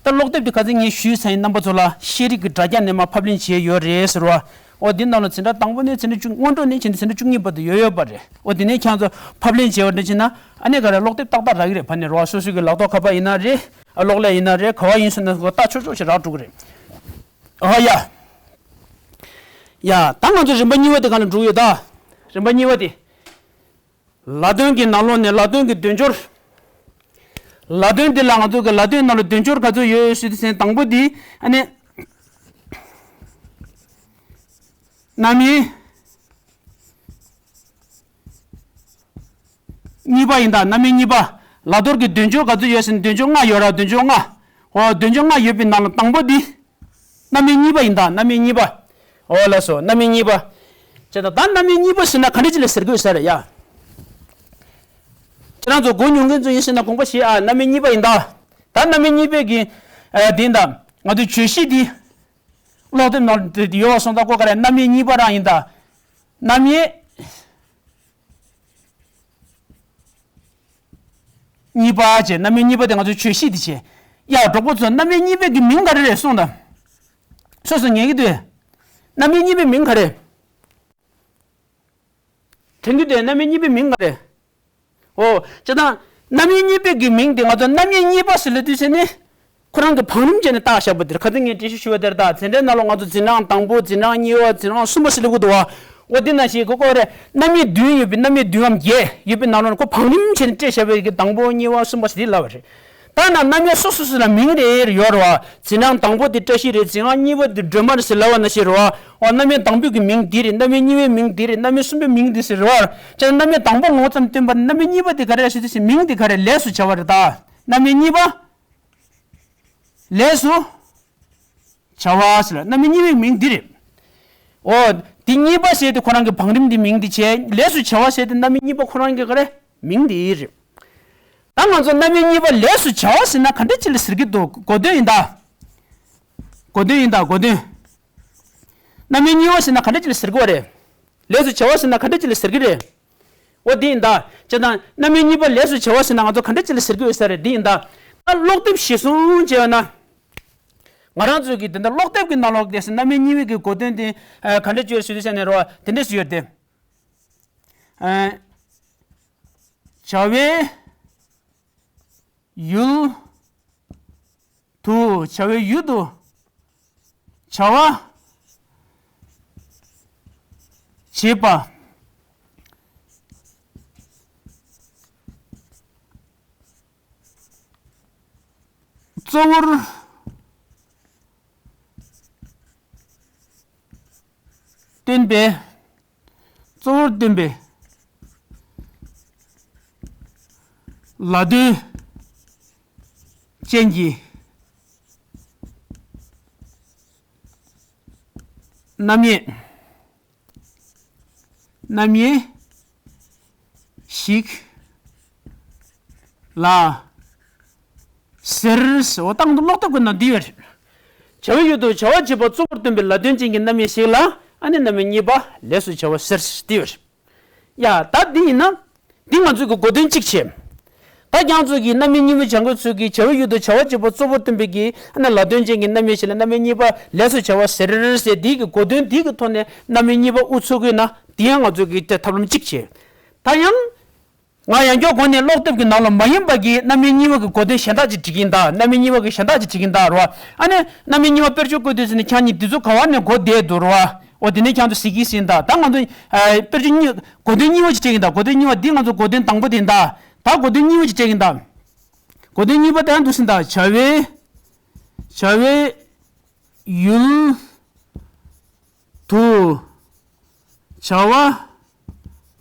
ད་ཀློག་དེབ་དེ་ག་ཚོད་ངས་ཞུས་ཚར་ཡིན། རྣམ་པ་ཚོ་ལ་ཤེས་རིག་གི་དྲ་རྒྱ་ནས་མར་ཕབ་ལེན་བྱས་ཡོད་རེད་ཟེར་བ། ཨོ་དེ་ནང་ལ་འཛིན་གྲྭ་དང་པོ་ནས་འཛིན་གྲྭ་བཅུ་སྔོན་འགྲོ་ནས་བྱས་ནས་འཛིན་གྲྭ་བཅུ་གཉིས་བར་དུ་ཡོད་ཡོད་པ་རེད། ཨོ་དེ་ནས་ཁྱེད་ཚོ་ཕབ་ལེན་བྱས་པ་འདྲ་བྱས་ན་ཨ་ནི་ག་རེ་ཀློག་དེབ་ཏག་ཏག་རག་གི་རེད། ཕ་ནས་རོ་སོ་སོ་གི་ལག་ཐོག་ཁ་པར་ཡིན་ན་རེད། ཨ་གློག་ཀླད་ཡིན་ན་རེད། ག་བ་ཡིན་ཟེར་ན་ཁོ་ལྟ་ཆོག་ཆོག་ཞིག་རག་འགྲོ་གི་རེད། ཨ་ཡ། ཡ། ད་ང་ཚོ་རིམ་པ་གཉིས་པ་དེ་ག་ལ་འགྲོ་གི་ཡོད་ད། རིམ་པ་གཉིས་པ་དེ། ལ་དོན་གྱི་ནང་ལོགས་ནས་ལ་དོན་གྱི་དོན་སྦྱོར། ལ་དོན་འདི་ལ་ང་ཚོ་གི་ལ་དོན་ནང་ལ་དོན་སྦྱོར་ག་ཚོད་ཡོད་ཡོད་ཞུས་དུས་ཙམ་དང་པོ་འདི་ཨ་ནི། རྣམ་དབྱེ་གཉིས་པ་ཡིན་ད། རྣམ་དབྱེ་གཉིས་པ། ལ་དོན་གྱི་དོན་སྦྱོར་ག་ཚོད་ཡོད་ཟེར་ན་དོན་སྦྱོར་ལྔ་ཡོད་ར། དོན་སྦྱོར་ལྔ། འོ་དོན་སྦྱོར་ལྔ་ཡོད་པའི་ནང་ལ་དང་པོ་འདི། རྣམ་དབྱེ་གཉིས་པ་ཡིན་ད། རྣམ་དབྱེ་གཉིས་པ། འོ་ལགས་སོ། རྣམ་དབྱེ་གཉིས་པ། བྱས་ད་ད་རྣམ་དབྱེ་གཉིས་པ་ཟེར་ན་ག་འདྲ་ཅིག་ལ་ཟེར་དགོས་ས་རེད་ཡ། ཁྱེད་རང་ཚོ་གོ་མྱོང་མཁན་ཚོ་ཡིན་ཟེར་ན་དགོངས་པ་བཞེས་ཨ། རྣམ་དབྱེ་གཉིས་པ་ཡིན་ད། ད་རྣམ་དབྱེ་གཉིས་པའི་གི་ཨ་དེ་ཡིན་ད། ང་ཚོའི་བརྗོད་གཞི་འདི་ཀློག་དེབ་ནང་དེ་ཡོད་པ་སོང་ཙང་ཀོ་ག་རེ་རྣམ་དབྱེ་གཉིས་པ་རང་ཡིན་ད། རྣམ་དབྱེ་གཉིས་པ་བྱས། རྣམ་དབྱེ་གཉིས་པ་དེ་ང་ཚོའི་བརྗོད་གཞི་དེ་བྱས། ཡ་གྲོགས་པོ་ཚོ་རྣམ་དབྱེ་གཉིས་པའི་གི་མིང་ག་རེ་རེད་གསུངས་དང་། སོ་སོ་ངེས་ཀྱི་འདུག་རྣམ་དབྱེ་གཉིས་པའི་མིང་ག་རེ། དྲན་རྒྱུ་དེ་རྣམ་དབྱེ་གཉིས་པའི་མིང་ག་རེད། འོ། བྱས་ཙང་རྣམ་དབྱེ་གཉིས་པའི་གི་མིང་དེ་ང་ཚོ་རྣམ་དབྱེ་གཉིས་པ་ཟེར་ལབ་དུས་ཙ་ནས་ཁོ་རང་གི་བང་རིམ་བྱས་ནས་བཏགས་བཞག་པ་དེར། ཁ་སང་ངས་འགྲེལ་བཤད་ཞུས་པ་དེར་ད་འཛིན་གྲྭའི་ནང་ལ་ང་ཚོ་འཛིན་གྲྭ་དང་པོ། འཛིན་གྲྭ་གཉིས་པ། འཛིན་གྲྭ་གསུམ་པ་ཟེར་ལབ་ཀྱི་འདུག་བ། འོ་དེ་ནང་བཞིན་གོ་གོ་རེད། རྣམ་དབྱེ་བདུན་ཡོད་པའི། རྣམ་དབྱེ་བདུན་འམ་བརྒྱད་ཡོད་པའི་ནང་ལོགས་ནས་ཁོ་བང་རིམ་བྱས་ནས་སྤྲད་བཞག་པའི་གི་དང་པོ། གཉིས་པ། གསུམ་པ་ཟེར་དེ་ལབ་པ་རེད། ད་ན་རྣམ་དབྱེ་སོ་སོ་སོ་ལ་མིང་རེ་རེ་ཡོད་རེད་བ། འཛིན་གྲྭ་དང་པོ་དེ་བཀྲ་ཤིས་རེད། འཛིན་གྲྭ་གཉིས་པ་དེ་སྒྲོལ་མ་རེད་ཟེར་ལབ་པ་ནང་བཞིན་རེད་བ། འོ། རྣམ་དབྱེ་དང་པོའི་གི་མིང་འདི་རེད། རྣམ་དབྱེ་གཉིས་པའི་མིང་འདི་རེད། རྣམ་དབྱེ་གསུམ་པའི་མིང་འདི་ཟེར་རེད་བ། བྱས་ཙང་རྣམ་དབྱེ་དང་པོ་ངོ་ཙམ་སྟོན་པ་ནི། རྣམ་དབྱེ་གཉིས་པ་དེ་ག་རེ་རེད་ཟེར་དུས་ཙ་ནས་མིང་དེ་ག་རེ། ལས་སུ་བྱ་བ་རེད་ད། རྣམ་དབྱེ་གཉིས་པ་ལས་སུ་བྱ་བ་ཟེར་ལ། རྣམ་དབྱེ་གཉིས་པའི་མིང་འདི་རེད། འོ། འདི་གཉིས་པ་ཟེར་དེ་ཁོ་རང་གི་བང་རིམ་འདི་མིང་འདི་བྱས། ལས་སུ་བྱ་བ་ཟེར་དེ་རྣམ་དབྱེ་གཉིས་པ་ཁོ་རང་གི་ག་རེ། མིང་འདི་རེད། ད་ང་ཚོ་རྣམ་དབྱེ་གཉིས་པ་ལས་སུ་བྱ་བ་ཟེར་ན་ག་འདྲ་ཅིག་ལ་ཟེར་གྱི་འདུག་གོ་དོན་ཡིན་ད། གོ་དོན་ཡིན་ད། གོ་དོན། རྣམ་དབྱེ་གཉིས་པ་ཟེར་ན་ག་འདྲ་ཅིག་ལ་ཟེར་གྱི་ཡོད་རེད། ལས་སུ་བྱ་བ་ཟེར་ན་ག་འདྲ་ཅིག་ལ་ཟེར་གྱི་རེད། འོ་འདི་ཡིན་ད། བྱས་ཙང་རྣམ་དབྱེ་གཉིས་པ་ལས་སུ་བྱ་བ་ཟེར་ན་ང་ཚོ་ག་འདྲ་ཅིག་ལ་ཟེར་གྱི་ཡོད་ས་རེད། འདི་ཡིན་ད། ད་ཀློག་དེབ་གཞིར་བཟུང་བྱས་ན། ང་རང་ཚོའི་གི་དེ་འདྲ་ཀློག་དེབ་ཀྱི་ནང་ལོགས་དེ་རྣམ་དབྱེ་གཉིས་པའི་གི་གོ་དོན་དེ་ག་འདྲ་ཅིག་ཡོད་ཟེར་དུས་ཙ་ནས་རེད་བ། དེ་འདྲ་ཞིག་ཡོད་དེ། བྱ་བའི་ཡུལ་དུ། བྱ་བའི་ཡུལ་དུ་བྱ་བ་བྱེད་པ། གཙོ་བོར་སྟོན་པའི། གཙོ་བོར་སྟོན་པའི་ལ་དོན་ཅན་གྱི་རྣམ་དབྱེ། རྣམ་དབྱེ་ཞིག་ལ་ཟེར། ཟེར་བ་དང་དུ་ཀློག་དེབ་ཀྱི་ནང་འདི་ཡོད་རེད། བྱ་བའི་ཡུལ་དུ་བྱ་བ་བྱེད་པ་གཙོ་བོར་སྟོན་པའི་ལ་དོན་ཅན་གྱི་རྣམ་དབྱེ་ཞིག་ལ། ཨ་ནི་རྣམ་དབྱེ་གཉིས་པ་ལས་སུ་བྱ་བ་ཟེར། འདི་ཡོད་རེད། ཡ། ད་འདི་ཡིན་ན། འདི་ང་ཚོས་ཀྱི་གོ་དོན་གཅིག་བྱས། ད་ཁྱེད་ཚོས་ཀྱི་རྣམ་དབྱེ་གཉིས་པ་སྦྱང་མཁན་ཚོས་ཀྱི་བྱ་བའི་ཡུལ་དུ་བྱ་བ་བྱེད་པ་གཙོ་བོར་སྟོན་པའི་གི་ཨ་ནི་ལ་དོན་ཅན་གྱི་རྣམ་དབྱེ་ཞིག་ལ་རྣམ་དབྱེ་གཉིས་པ་ལས་སུ་བྱ་བ་ཟེར་ཟེར། འདི་གི་གོ་དོན་འདི་གི་ཐོག་ནས་རྣམ་དབྱེ་གཉིས་པ་དབུ་ཚུགས་ཀྱི་ན། འདི་ཡང་ང་ཚོས་ཀྱི་དེ་ཐབས་ལམ་གཅིག་བྱས། ད་ཡང་། ང་ཡང་བསྐྱར་གོང་ནས་ཀློག་དེབ་ཀྱི་ནང་ལ་མ་ཡིན་པ་གི་རྣམ་དབྱེ་གཉིས་པ་གི་གོ་དོན་གཞན་དག་ཅིག་བྲིས་ཀྱིན་གདའ། རྣམ་དབྱེ་གཉིས་པ་གི་གཞན་དག་ཅིག་བྲིས་ཀྱིན་གདའ་རོ། ཨ་ནི་རྣམ་དབྱེ་གཉིས་པ་དཔེར་བརྗོད་བཀོད་དུས་ཟེར་ནས་ཁྱེད་གཉིས་འདི་ཚོ་ག་བ་ནས་གོ་བསྡད་འདུག་རོ། འོ་དེ་ནས་ཁྱེད་ཚོ་གཟིགས་ཀྱི་ཟིན་གདའ། ད་ང་ཚོ་ཨ་དཔེར་བརྗོད་གཉིས། གོ་དོན་གཉིས་པ་ཅིག་བྲིས་ཀྱིན་གདའ། གོ་དོན་གཉིས་པ་འདི་ང་ཚོ་གོ་དོན་དང་པོ་དེ་ཡིན་གདའ། ད་གོ་དོན་གཉིས་པ་ཅིག་བྲིས་ཀྱིན་གདའ། གོ་དོན་གཉིས་པ་དེ་ཡང་འདུག་ཟིན་གདའ། བྱ་བའི། བྱ་བའི་ཡུལ་དུ་བྱ་བ་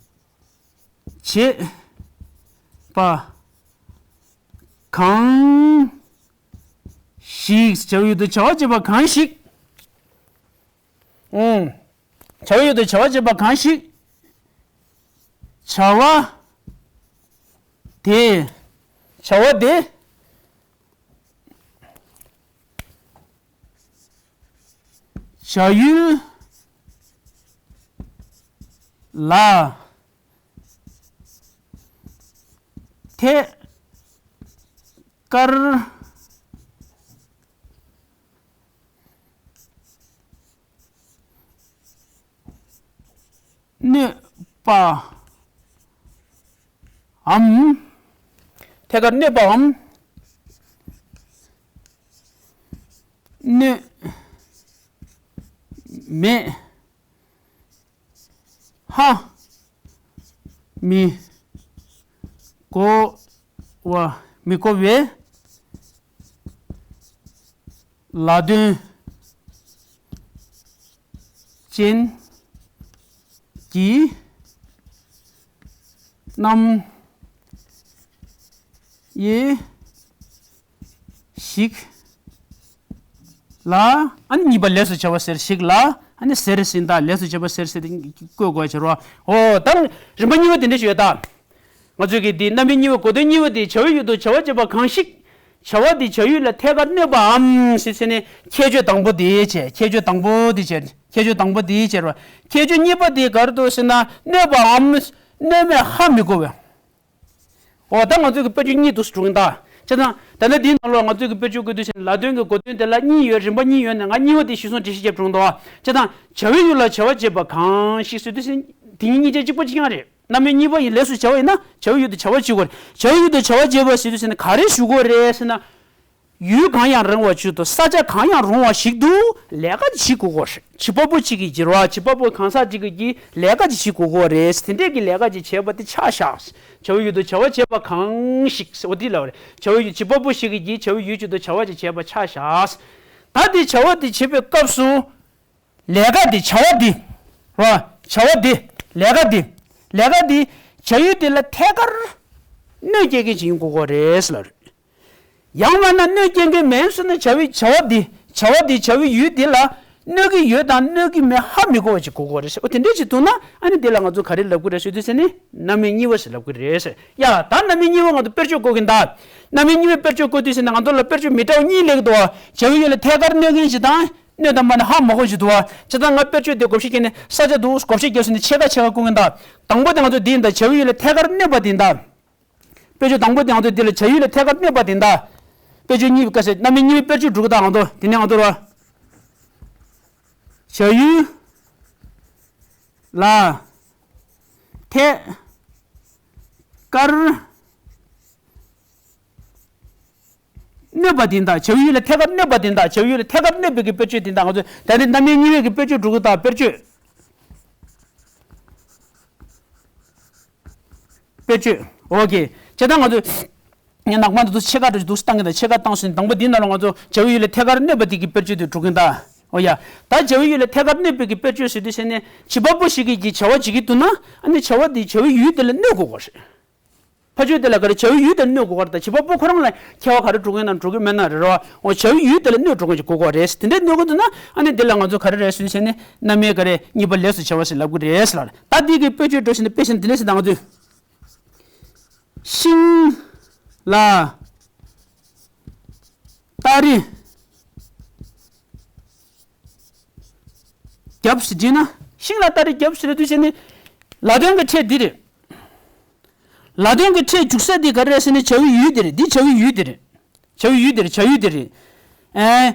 བྱེད་པ་གང་ཞིག། བྱ་བའི་ཡུལ་དུ་བྱ་བ་བྱེད་པ་གང་ཞིག། ཨུམ། བྱ་བའི་ཡུལ་དུ་བྱ་བ་བྱེད་པ་གང་ཞིག། བྱ་བ་དེ། བྱ་བ་དེ། བྱ་ཡུལ་ལ། ཐད་ཀར་གནོད་པའམ། ཐད་ཀར་གནོད་པའམ། གནོད་མེད། ཧ། མི་གོ་བ། མི་གོ་བའི་ལ་དོན་ཅན་གྱི་རྣམ་དབྱེ་ཞིག་ལ། ཨ་ནི་གཉིས་པ་ལས་སུ་བྱ་བ་ཟེར་ཞིག་ལ། ཨ་ནི་ཟེར་ཟིན་ད་ལས་སུ་བྱ་བ་ཟེར་ཟེར་ཏེ་བཀོད་དགོས་ཕྱིར་རོ། འོ་ད་རིམ་པ་གཉིས་པ་དེ་འདྲ་ཞིག་ཡོད་ད། ང་ཚོས་ཀྱི་འདི་རྣམ་དབྱེ་གཉིས་པ། གོ་དོན་གཉིས་པ་དེ། བྱ་བའི་ཡུལ་དུ་བྱ་བ་བྱེད་པ་གང་ཞིག། བྱ་བ་དེ་བྱ་ཡུལ་ལ་ཐད་ཀར་གནོད་པའམ་ཟེར་ཟེར་ནས་ཁྱད་ཆོས་དང་པོ་དེ་བྱས། ཁྱད་ཆོས་དང་པོ་དེ་བྱས། ཁྱད་ཆོས་དང་པོ་དེ་བྱས་རོ། ཁྱད་ཆོས་གཉིས་པ་དེ་ག་རེ་འདུག་ཟེར་ན། གནོད་པའམ། གནོད་མེད་ཧ་མི་གོ་བས། འོ་ད་ང་ཚོས་ཀྱི་དཔེར་བརྗོད་གཉིས་འདུག་སེ་འགྲོ་གི་ཡིན་ད། བྱས་ཙང་ད་ལྟ་འདིའི་ནང་ལོགས་ང་ཚོས་ཀྱི་དཔེར་བརྗོད་བཀོད་དུས་ཙམ་ལ་དོན་གྱི་གོ་དོན་དེ་ལ་གཉིས་ཡོད། རིམ་པ་གཉིས་ཡོད་ནས་ང་གཉིས་པ་དེ་གཞིར་བཟུང་འགྲེལ་བཤད་བརྒྱབ་འགྲོ་གི་འདུག་བ། བྱས་ཙང་བྱ་བའི་ཡུལ་ལ་བྱ་བ་བྱེད་པ་གང་ཞིག་ཟེར་དུས་ཙམ་དེ་གཉིས་གཉིས་ཆ་གཅིག་པ་གཅིག་རྐྱང་རེད། རྣམ་དབྱེ་གཉིས་པ་ཡི་ལས་སུ་བྱ་བ་ཡིན་ན་བྱ་བའི་ཡུལ་དུ་བྱ་བ་བྱེད་དགོས་རེད། བྱ་བའི་ཡུལ་དུ་བྱ་བ་བྱེད་པ་ཟེར་དུས་ཟེར་ན་ག་རེ་ཞུ་དགོས་རེད་ཟེར་ན། ཡུལ་གང་ཡང་རུང་བ་ཞིག་ཏུ་ས་ཆ་གང་ཡང་རུང་བ་ཞིག་ཏུ་ལས་ཀ་ཅིག་བྱེད་དགོས་ཀྱི་རེད། བྱེད་པ་པོ་གཅིག་གིས་བྱེད་རོགས། བྱེད་པ་པོ་གང་ཟག་གཅིག་གིས་ལས་ཀ་ཅིག་བྱེད་དགོས་ཀྱི་རེད། དེ་འདྲས་ཀྱི་ལས་ཀ་ཅིག་བྱས་པ་དེ་ཆ་བཞག་བྱ་བའི་ཡུལ་དུ་བྱ་བ་བྱེད་པ་གང་ཞིག་ཟེར་བ་དེ་ལབ་པ་རེད། བྱ་བའི་ཡུལ་བྱེད་པ་པོ་ཞིག་གིས་བྱ་བའི་ཡུལ་གཅིག་ཏུ་བྱ་བ་ཅིག་བྱས་པ་ཆ་བཞག་ད་དེ་བྱ་བ་དེ་བྱེད་པའི་སྐབས་སུ། ལས་ཀ་དེ་བྱ་བ་དེ། རོ། བྱ་བ་དེ། ལས་ཀ་དེ། ལས་ཀ་དེ། བྱ་ཡུལ་དེ་ལ་ཐད་ཀར་གནོད་སྐྱེལ་མཁན་ཅིག་ཡིན་དགོས་ཀྱི་རེད་ཟེར་ལབ་རེད། ཡང་མིན་ན་གནོད་སྐྱེལ་མཁན་མིན་ཟེར་ན་བྱ་བའི་བྱ་བ་དེ། བྱ་བ་དེ་བྱ་བའི་ཡུལ་དེ་ལ་གནོད་ཀྱི་ཡོད་དང་གནོད་ཀྱི་མེད་ཧ་མི་གོ་བ་ཅིག་དགོས་ཀྱི་རེད་ཟེར། འོ་དེ་འདྲས་ཅིག་འདུག་ན་ཨ་ནི་དེ་ལ་ང་ཚོ་ག་རེ་ལབ་ཀྱི་རེད་ཟེར་དུས་ཟེར་ནི་རྣམ་དབྱེ་གཉིས་པ་ཞིག་ལབ་ཀྱི་རེད་ཟེར། ཡ་ད་རྣམ་དབྱེ་གཉིས་པ་ང་ཚོ་དཔེར་བརྗོད་བཀོད་ཀྱིན་གདའ། རྣམ་དབྱེ་གཉིས་པའི་དཔེར་བརྗོད་བཀོད་དུས་ཟེར་ན་ང་ཚོ་ལ་དཔེར་བརྗོད་མི་འདྲ་བ་གཉིས་སླེབས་ཀྱི་འདུག་བ། བྱ་བའི་ཡུལ་ལ་ཐད་ཀར་གནོད་མཁན་ཞིག་དང་། གནོད་དང་མ་གནོད་ཧ་མ་གོ་ཞིག་འདུག་བ། བྱས་ཙང་ང་དཔེར་བརྗོད་དེ་བགོ་བཤའ་བརྒྱབ་ནས་ས་ཆ་འདུག་བགོ་བཤའ་བརྒྱབ་ཟེར་ནས་ཕྱེད་ཀ་ཕྱེད་ཀ་བཀོད་ཀྱིན་གདའ། དང་པོ་དེ་ང་ཚོ་འདི་ཡིན་ད། བྱ་བའི་ཡུལ་ལ་ཐད་ཀར་གནོད་པ་དེ་ཡིན་ད། དཔེར་བརྗོད་དང་པོ་དེ་ང་ཚོ་འདི་ལ་བྱ་ཡུལ་ལ་ཐད་ཀར་གནོད་པ་དེ་ཡིན་ད། དཔེར་བརྗོད་གཉིས་པའི་སྐབས་སུ་རྣམ་དབྱེ་གཉིས་པའི་དཔེར་བརྗོད་འགྲོ་གི་ད་ང་ཚོ་དེ་ནས་ང་ཚོ་ར། བྱ་ཡུལ་ལ་ཐད་ཀར་གནོད་པ་དེ་ཡིན་ད། བྱ་བའི་ཡུལ་ལ་ཐད་ཀར་གནོད་པ་དེ་ཡིན་ད། བྱ་བའི་ཡུལ་ལ་ཐད་ཀར་གནོད་པའི་གི་དཔེར་བརྗོད་དེ་ཡིན་ད། ང་ཚོ་ད་ནི་རྣམ་དབྱེ་གཉིས་པའི་གི་དཔེར་བརྗོད་འགྲོ་གི་ད། དཔེར་བརྗོད། དཔེར་བརྗོད། ཨོ་ཀེ། བྱས་ཙང་ང་ཚོ། ངས་ནག་པང་དུ་ཕྱེད་ཀ་འགྲོ་ཞིག་འདུག་སེ་བཏང་གི་ད། ཕྱེད་ཀ་བཏང་སོང་། དང་པོ་འདི་ནང་ལ་ང་ཚོ་བྱ་བའི་ཡུལ་ལ་ཐད་ཀར་གནོད་པ་དེ་གི་དཔེར་བརྗོད་དེ་འགྲོ་གི་ད། ཨོ་ཡ། ད་བྱ་བའི་ཡུལ་ལ་ཐད་ཀར་གནོད་པའི་གི་དཔེར་བརྗོད་ཟེར་དུས་ཟེར་ནས་བྱེད་པ་པོ་ཞིག་གིས་ཀྱི་བྱ་བ་བྱེད་ཀྱི་འདུག་ན། ཨ་ནི་བྱ་བ་དེ་བྱ་བའི་ཡུལ་དེ་ལ་གནོད་དགོས་པ་རེད། ཕ་ཆོས་དེ་ལ་ག་རེ་བྱ་བའི་ཡུལ་དེར་གནོད་དགོས་པ་རེད། ད་བྱེད་པ་པོ་ཁོ་རང་ལ་ཁྱད་པར་ག་རེ་འགྲོ་གི་ན་འགྲོ་གི་མེད་ན་རེད་རོ། འོ་བྱ་བའི་ཡུལ་དེ་ལ་གནོད་འགྲོ་གི་ཅིག་དགོས་ཀྱི་རེད། དེ་འདྲའི་གནོད་གི་འདུག་ན་ཨ་ནི་དེ་ལ་ང་ཚོ་ག་རེ་རེད་ཟེར་ནས་རྣམ་དབྱེ་ག་རེ་གཉིས་པ་ལས་སུ་བྱ་བ་ཞིག་ལབ་གི་རེད་ཟེར་ལ། ད་འདི་གི་དཔེ་བརྗོད་འགྲོ་བཞིན་ན་དཔེ་བཞིན་དེ་ལས་ཟེར་ད་ང་ཚོས་ཤིང་ལ་སྟ་རེ་རྒྱབ་ཟེར་བྱས་ན། ཤིང་ལ་སྟ་རེ་རྒྱབ་ཟེར་དུས་ཟེར་ནས་ལ་དོན་གྱི་ཕྲད་འདི་རེད། ལ་དོན་གྱི་ཕྲད་འཇུག་ས་འདི་ག་རེ་རེད་ཟེར་ན་བྱ་བའི་ཡུལ་འདི་རེད། འདི་བྱ་བའི་ཡུལ་འདི་རེད། བྱ་བའི་ཡུལ་འདི་རེད། བྱ་ཡུལ་འདི་རེད། ཨེ།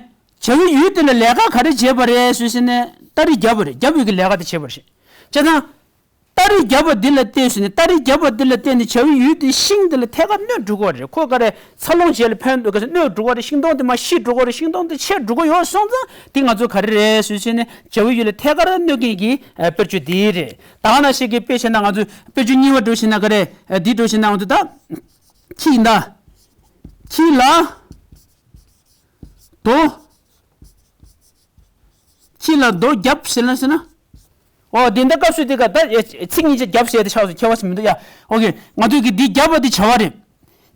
བྱ་བའི་ཡུལ་འདི་ལ་ལས་ཀ་ག་རེ་བྱས་པ་རེད་ཟེར་ཟེར་ན་སྟ་རེ་བརྒྱབ་པ་རེད། བརྒྱབ་པའི་གི་ལས་ཀ་དེ་བྱས་པ་རེད། བྱས་ཙང་། སྟ་རེ་བརྒྱབ་པ་འདི་ལ་བརྟེན་ཟེར་ནས་སྟ་རེ་བརྒྱབ་པ་འདི་ལ་བརྟེན་ནས་བྱ་བའི་ཡུལ་དེ་ཤིང་འདི་ལ་ཐད་ཀར་གནོད་འགྲོ་གི་རེད། ཁོ་ག་རེ་འཚར་ལོངས་བྱས་ལ་ཕན་འདོད་ག་ཟེར་གནོད་འགྲོ་གི་རེད། ཤིང་སྡོང་དེ་མར་ཤི་འགྲོ་གི་རེད། ཤིང་སྡོང་དེ་ཆད་འགྲོ་གི་ཡོད་སོང་ཙང་དེ་ང་ཚོ་ག་རེ་རེད་ཟེར་ཟེར་ནས་བྱ་བའི་ཡུལ་ལ་ཐད་ཀར་གནོད་མཁན་གྱི་དཔེར་བརྗོད་འདི་རེད། ད་ག་ནང་བཞིན་གྱི་དཔེ་བྱས་ན་ང་ཚོས་དཔེར་བརྗོད་གཉིས་པ་འགྲོ་བཞིན་ན་ག་རེ། འདི་འགྲོ་བཞིན་ན་ང་ཚོ་ད། ཁྱི་ཡིན་ད། ཁྱི་ལ། རྡོ། ཁྱི་ལ་རྡོ་རྒྱབ་ཟེར་ན་ཟེར་ན། འོ་དེ་འདྲ་སྐབས་སུ་དེ་ག་ད་ཚིག་གཉིས་ཆ་རྒྱབ་ཟེར་ཏེ་ཆགས་སུ་ཁྱད་པར་ཟེར་མི་འདུག་ཡ། ཨོ་ཀེ། ང་ཚོས་ཀྱི་འདི་རྒྱབ་པ་དེ་བྱ་བ་རེད།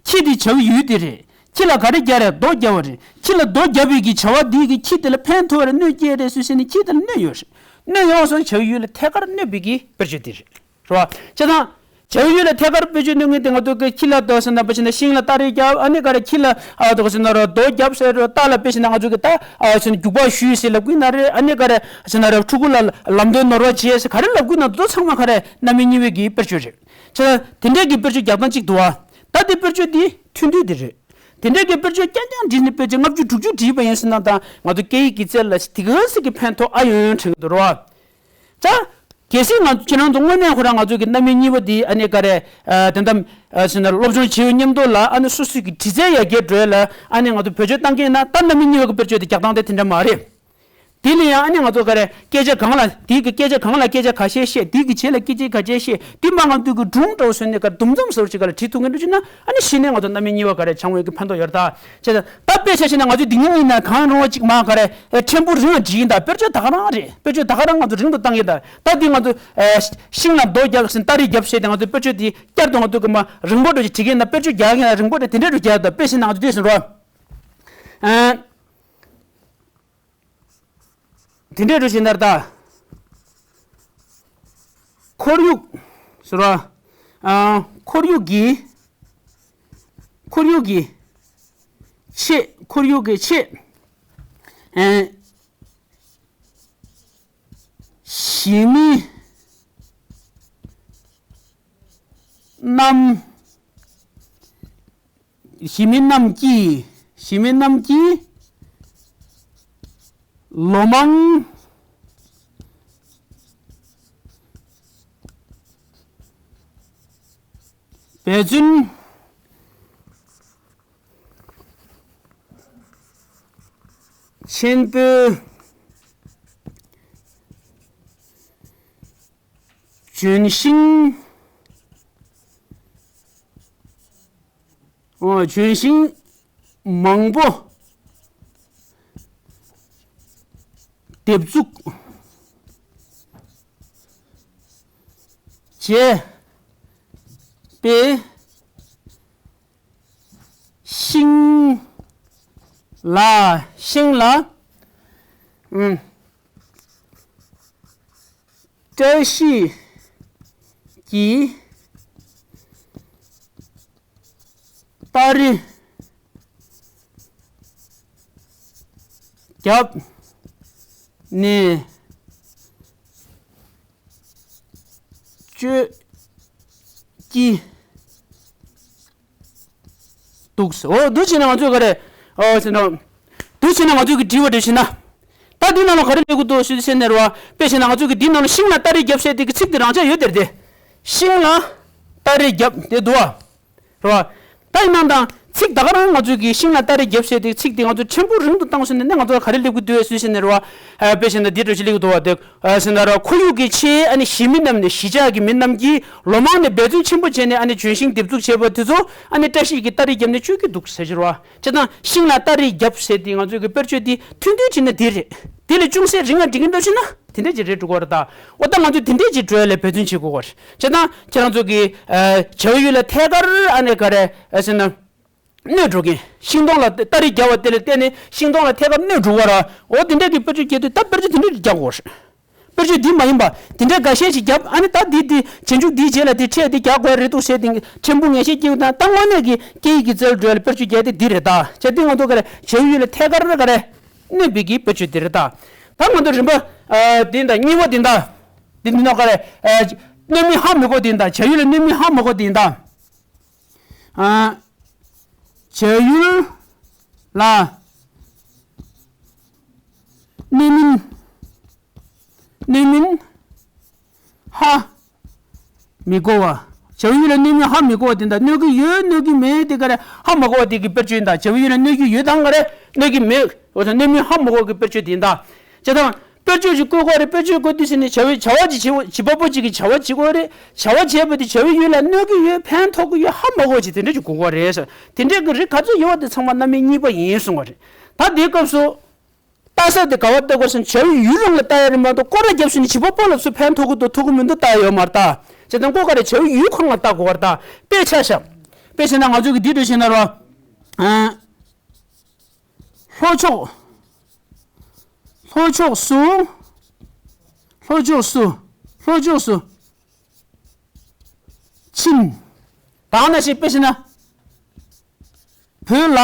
ཁྱི་དེ་བྱ་བའི་ཡུལ་དེ་རེད། ཁྱི་ལ་ག་རེ་རྒྱབ་རེད། རྡོ་རྒྱབ་པ་རེད། ཁྱི་ལ་རྡོ་རྒྱབ་པའི་གི་བྱ་བ་འདིས་གི་ཁྱི་དེ་ལ་ཕན་ཐོགས་རེད། གནོད་སྐྱེལ་རེད་ཟེར་ཟེར་ནས་ཁྱི་དེ་ལ་གནོད་ཡོད་རེད། གནོད་ཡོང་སོང་བྱ་བའི་ཡུལ་ལ་ཐད་ཀར་གནོད་པའི་གི་དཔེར་བརྗོད་དེ་རེད། རེད་བ། བྱས་ཙང་། བྱ་བའི་ཡུལ་ལ་ཐད་ཀར་དཔེར་བརྗོད་གནོད་མཁན་དེ་ང་ཚོ་གི་ཁྱི་ལ་རྡོ་ཟེར་ན་པ་བྱས་ན་ཤིང་ལ་སྟ་རེ་རྒྱབ། ཨ་ནི་ག་རེ་ཁྱི་ལ་ཨ་རྡོ་ཟེར་ན་ར་རྡོ་རྒྱབ་ཟེར་ར། རྟ་ལ་དཔེ་བྱས་ན་ང་ཚོ་གི་རྟ་ཨ་ཟེར་ན་རྒྱུག་པ་གཞུས་ཟེར་ལབ་ཀྱི་ན་རེད། ཨ་ནི་ག་རེ་ཟེར་ན་ར་ཕྲུ་གུ་ལ་ལམ་སྟོན་ནོར་བ་བྱས་ཟེར་ག་རེ་ལབ་ཀྱི་ན་དེ་ཚོ་ཚང་མ་ག་རེ་རྣམ་དབྱེ་གཉིས་པའི་གི་དཔེར་བརྗོད་རེད། བྱས་ཙང་དེ་འདྲའི་གི་དཔེར་བརྗོད་རྒྱག་སྟངས་གཅིག་འདུག་བ། ད་དེ་དཔེར་བརྗོད་འདི་ཐུང་ཐུང་དེ་རེད། དེ་འདྲའི་གི་དཔེར་བརྗོད་རྐྱང་རྐྱང་བྲིས་ནས་དཔེར་བརྗོད་ལྔ་བཅུ་དྲུག་ཅུ་བྲིས་པ་ཡིན་ཟེར་ན་ད་ང་ཚོ་སྐད་ཡིག་གི་རྩལ་ལ་དེ་ག་ཙམ་གི་ཕན་ཐོགས་ཨ་ཡོང་ཡོང་དྲན་གི་འདུག་རོ། ད། གལ་སྲིད་ང་ཚོ་ཁྱེད་རང་ཚོ་དངོས་གནས་ཁོ་རང་ང་ཚོ་གི་རྣམ་དབྱེ་གཉིས་པ་འདི་ཨ་ནི་ག་རེ། ཨ་དེ་འདྲ་ཨ་ཟེར་ན་སློབ་སྦྱོང་བྱེད་ཡོད་མཉམ་དུ་ལ་ཨ་ནི་སོ་སོའི་གི་དྲི་རྩད་ཡར་རྒྱས་འགྲོ་ཡ་ལ་ཨ་ནི་ང་ཚོ་བེད་སྤྱོད་བཏང་གི་ཡིན་ན་ད་རྣམ་དབྱེ་གཉིས་པ་གི་དཔེར་བརྗོད་དེ་རྒྱག་སྟངས་དེ་དེ་འདྲ་མ་རེད། དེ་ལ་ཡང་ཨ་ནི་ང་ཚོ་ག་རེ་སྐད་ཆ་གང་ལ་དེའི་གི་སྐད་ཆ་གང་ལ་སྐད་ཆ་ཁ་ཤས་བཤད། དེའི་གི་རྗེས་ལ་སྐད་ཆ་ཁ་ཤས་བཤད། དེ་མ་ང་ཚོའི་གི་སྒྲུང་འདྲ་བོ་བཟོས་ནས་ག་རེ་དུམ་མཚམས་བཟོ་ཅིག་ག་ལ་བྲིས་ཐུབ་མཁན་འདྲ་བྱུང་ན་ཨ་ནི་གཞི་ནས་ང་ཚོ་རྣམ་དབྱེ་གཉིས་པ་ག་རེ་སྦྱང་བའི་གི་ཕན་ཐོགས་ཡོད་རེད་ད། བྱས་ཙང་ད་དཔེ་ཆ་བཞག་ན་ང་ཚོའི་འདི་ཉིད་ཡིན་ན་གང་རུང་བ་ཅིག་མ་ག་རེ་ཕྲན་བུ་རིང་བ་བྲིས་ཡིན་ད། དཔེར་བརྗོད་ད་ག་རང་རེད། དཔེར་བརྗོད་ད་ག་རང་ང་ཚོ་རིང་དུ་བཏང་གི་ཡིན་ད། ད་འདི་ང་ཚོ་ཨ་ཤིང་ལ་རྡོ་རྒྱབ་ཟེར་སྟ་རེ་རྒྱབ་བྱས་ཏེ་ང་ཚོ་དཔེར་བརྗོད་འདི་བསྐྱར་དུ་ང་ཚོ་གི་མ་རིང་པོ་འདྲ་ཅིག་བྲིས་ཀྱི་ཡིན་ད། དཔེར་བརྗོད་རྒྱག་ཡིན་ན་རིང་པོ་འདྲ་དེ་འདྲ་འདྲ་རྒྱག་ད། དཔེ་བཞག་ན་ང་ཚོ་འདི་ཟེར་རོ། ཨ། དེ་འདྲའི་འགྲོ་བཞིན་ནར་ད། ཁོར་ཡུག་ཟེར་བ། ཨ། ཁོར་ཡུག་གི། ཁོར་ཡུག་གི་ཆེད། ཁོར་ཡུག་གི་ཆེད། ཨ། གཞིས་མི་རྣམས། གཞིས་མི་རྣམས་ཀྱིས། གཞིས་མི་རྣམས་ཀྱིས་ལོ་མང་། འབད་བརྩོན་ཆེན་པོས་ལྗོན་ཤིང་། ཨོ། ལྗོན་ཤིང་མང་པོ་འདེབས་འཛུགས་བྱས་པའི་ཤིང་ལ། ཤིང་ལ། ཨུམ། བཀྲ་ཤིས་ཀྱི་སྟ་རེ་བརྒྱབ་ནས་སྤྱོད་ཀྱི་འདུག་ཟེར། འོ། འདུག་བྱས་ན་ང་ཚོས་ག་རེ། འོ་ཟེར་ན། འདུག་བྱས་ན་ང་ཚོས་ཀྱི་དྲི་བ་འདྲ་བྱས་ན། ད་འདི་ནང་ལ་ག་རེ་སླེབས་ཀྱི་འདུག་ཞུས་ཟེར་ན་རེད་བ། དཔེ་བྱས་ན་ང་ཚོས་ཀྱི་འདི་ནང་ལ་ཤིང་ལ་སྟ་རེ་བརྒྱབ་ཟེར་དེ་གི་ཚིག་དེ་རང་ཆ་ཡོད་དེ་རེད་དེ། ཤིང་ལ་སྟ་རེ་བརྒྱབ་དེ་འདུག་བ། རེད་བ། ད་ཡིན་ནའང་ད་ཚིག་ད་ག་རང་ང་ཚོས་ཀྱི་ཤིང་ལ་སྟ་རེ་བརྒྱབ་ཟེར་དེ་ཚིག་དེ་ང་ཚོ་ཕྲན་བུ་རིང་དུ་བཏང་སོང་ན་ནི་ང་ཚོ་ལ་ག་རེ་སླེབས་ཀྱི་འདུག་ཞུས་ཟེར་ན་རེད་བ། ཨ། དཔེ་བྱས་ན་འདི་འདྲ་ཞིག་སླེབས་ཀྱི་འདུག་བ་དེ། ཨ། ཟེར་ན་ར། ཁོར་ཡུག་གི་ཆེས་ཨ་ནི་གཞིས་མི་རྣམས་ནས། གཞིས་ཆགས་ཀྱི་མི་རྣམས་ཀྱིས་ལོ་མང་ནས་འབད་བརྩོན་ཆེན་པོ་བྱས་ནས་ཨ་ནི་ལྗོན་ཤིང་འདེབས་འཛུགས་བྱས་པ་དེ་ཚོ་ཨ་ནི་བཀྲ་ཤིས་ཀྱི་སྟ་རེ་བརྒྱབ་ནས་སྤྱོད་ཀྱི་འདུག་ཟེར་གྱི་རེད་བ། བྱས་ཙང་ཤིང་ལ་སྟ་རེ་བརྒྱབ་ཟེར་དེ་ང་ཚོའི་གི་དཔེར་བརྗོད་དེ་ཐུང་ཐུང་བྱས་ན་དེ་རེད། དེ་ལས་ཅུང་ཟད་རིང་ང་འགྲིག་གི་འདུག་ཟེར་ན་དེ་འདྲ་ཅིག་རེད་འགྲོ་གི་རེད་ད། འོ། ད་ང་ཚོས་དེ་འདྲ་ཅིག་འགྲོ་ཡ་ལ་འབད་བརྩོན་བྱེད་དགོས་པ་རེད། བྱས་ཙང་ཁྱེད་རང་ཚོ་གི། ཨ། བྱ་བའི་ཡུལ་ལ་ཐད་ཀར་ཨ་ནི་ག་རེ། ཨ། ཟེར་ན། གནོད་འགྲོ་མཁན། ཤིང་སྡོང་ལ་སྟ་རེ་བརྒྱབ་པ་དེ་ལ་བརྟེན་ནས་ཤིང་སྡོང་ལ་ཐད་ཀར་གནོད་འགྲོ་བ་ར། འོ། དེ་འདྲ་གི་དཔེར་བརྗོད་བརྒྱབ་དུས་ད་དཔེར་བརྗོད་དེ་འདྲ་རྒྱག་དགོས་རེད། དཔེར་བརྗོད་འདི་མ་ཡིན་པ་དེ་འདྲ་འགའ་ཤས་ཤིག་བརྒྱབ། ཨ་ནི་ད་འདི་འདི་རྗེས་འཇུག་འདིའི་རྗེས་ལ་དེ་ཕྲད་དེ་རྒྱག་དགོས་རེད་འདུག་ཟེར་དེ་ཕྲན་བུ་ངེས་ཤེས་སྐྱེ་དང་། ད་དངོས་གནས་ཀྱི་སྐད་ཡིག་གི་རྩལ་འགྲོ་ཡ་ལ་དཔེར་བརྗོད་བརྒྱབ་དེ་འདི་རེད་ད། བྱས་དུས་ང་ཚོ་ག་རེ། བྱ་བའི་ཡུལ་ལ་ཐད་ཀར་ག་རེ་གནོད་པའི་གི་དཔེར་བརྗོད་འདི་རེད་ད། ད་ང་ཚོ་རིམ་པ། ཨ། འདི་ད་གཉིས་པ་འདི་ད། འདི་འདི་ནོ་ག་རེ། ཨ། གནོད་མིན་ཧ་མི་གོ་འདི་ད། བྱ་བའི་ཡུལ་ལ་གནོད་མིན་ཧ་མི་གོ་འདི་ད། ཨ། བྱ་ཡུལ་ལ་གནོད་མིན། གནོད་མིན་ཧ་མི་གོ་བ། བྱ་ཡུལ་ལ་གནོད་མིན་ཧ་མི་གོ་བ་དེ་འདྲ། གནོད་ཀྱི་ཡོད་གནོད་ཀྱི་མེད་དེ་ག་རེ་ཧ་མ་གོ་བ་དེ་གི་དཔེར་བརྗོད་ཡིན་ད། བྱ་ཡུལ་ལ་གནོད་ཀྱི་ཡོད་དང་ག་རེ་གནོད་ཀྱི་མེད། འོ་ད་གནོད་མིན་ཧ་མ་གོ་བ་གི་དཔེར་བརྗོད་དེ་ཡིན་ད། བྱས་ཙང་དཔེར་བརྗོད་ཅིག་བཀོད་དགོས་རེད། དཔེར་བརྗོད་བཀོད་དུས་ཟེར་ནས་བྱ་བའི་བྱ་བ་ཅིག་བྱེད་བྱེད་པ་པོ་ཅིག་གིས་བྱ་བ་བྱེད་དགོས་རེད། བྱ་བ་བྱས་པ་དེ་བྱ་བའི་ཡུལ་ལ་གནོད་ཀྱི་ཡོད། ཕན་ཐོགས་ཀྱི་ཡོད། ཧ་མ་གོ་ཅིག་དེ་འདྲ་ཅིག་དགོས་ཀྱི་རེད་ཟེར། དེ་འདྲ་གི་རིགས་ག་ཚོད་ཡོད་པ་དེ་ཚང་མ་རྣམ་དབྱེ་གཉིས་པ་ཡིན་གསུང་བ་རེད། ད་དེའི་སྐབས་སུ་ལྟ་ས་དེ་ག་པར་ལྟ་དགོས་ཟེར་ན་བྱ་བའི་ཡུལ་རང་ལ་ལྟ་ཡ་རེད་མ་གཏོགས་སྐོར་ར་བརྒྱབ་ཟིན་ནས་བྱེད་པ་པོ་ལ་ཚུར་ཕན་ཐོགས་ཀྱི་འདུག་ཐོགས་ཀྱི་མི་འདུག་ལྟ་ཡ་ཡོད་མ་རེད་ད། བྱས་ཙང་ཁོ་ག་རེ་བྱ་བའི་ཡུལ་ཁོ་རང་ལ་ལྟ་དགོས་པ་རེད་ད། དཔེ་ཆ་བཞག་དཔེ་བྱས་ན་ང་ཚོ་གི་འདི་འདྲ་བྱས་ན་རོ། ཨ། ལྷོ་ཕྱོགས། ལྷོ་ཕྱོགས་སུ། ལྷོ་ཕྱོགས་སུ། ལྷོ་ཕྱོགས་སུ་ཕྱིན། ད་ག་ནང་བཞིན་དཔེ་བྱས་ན། བོད་ལ་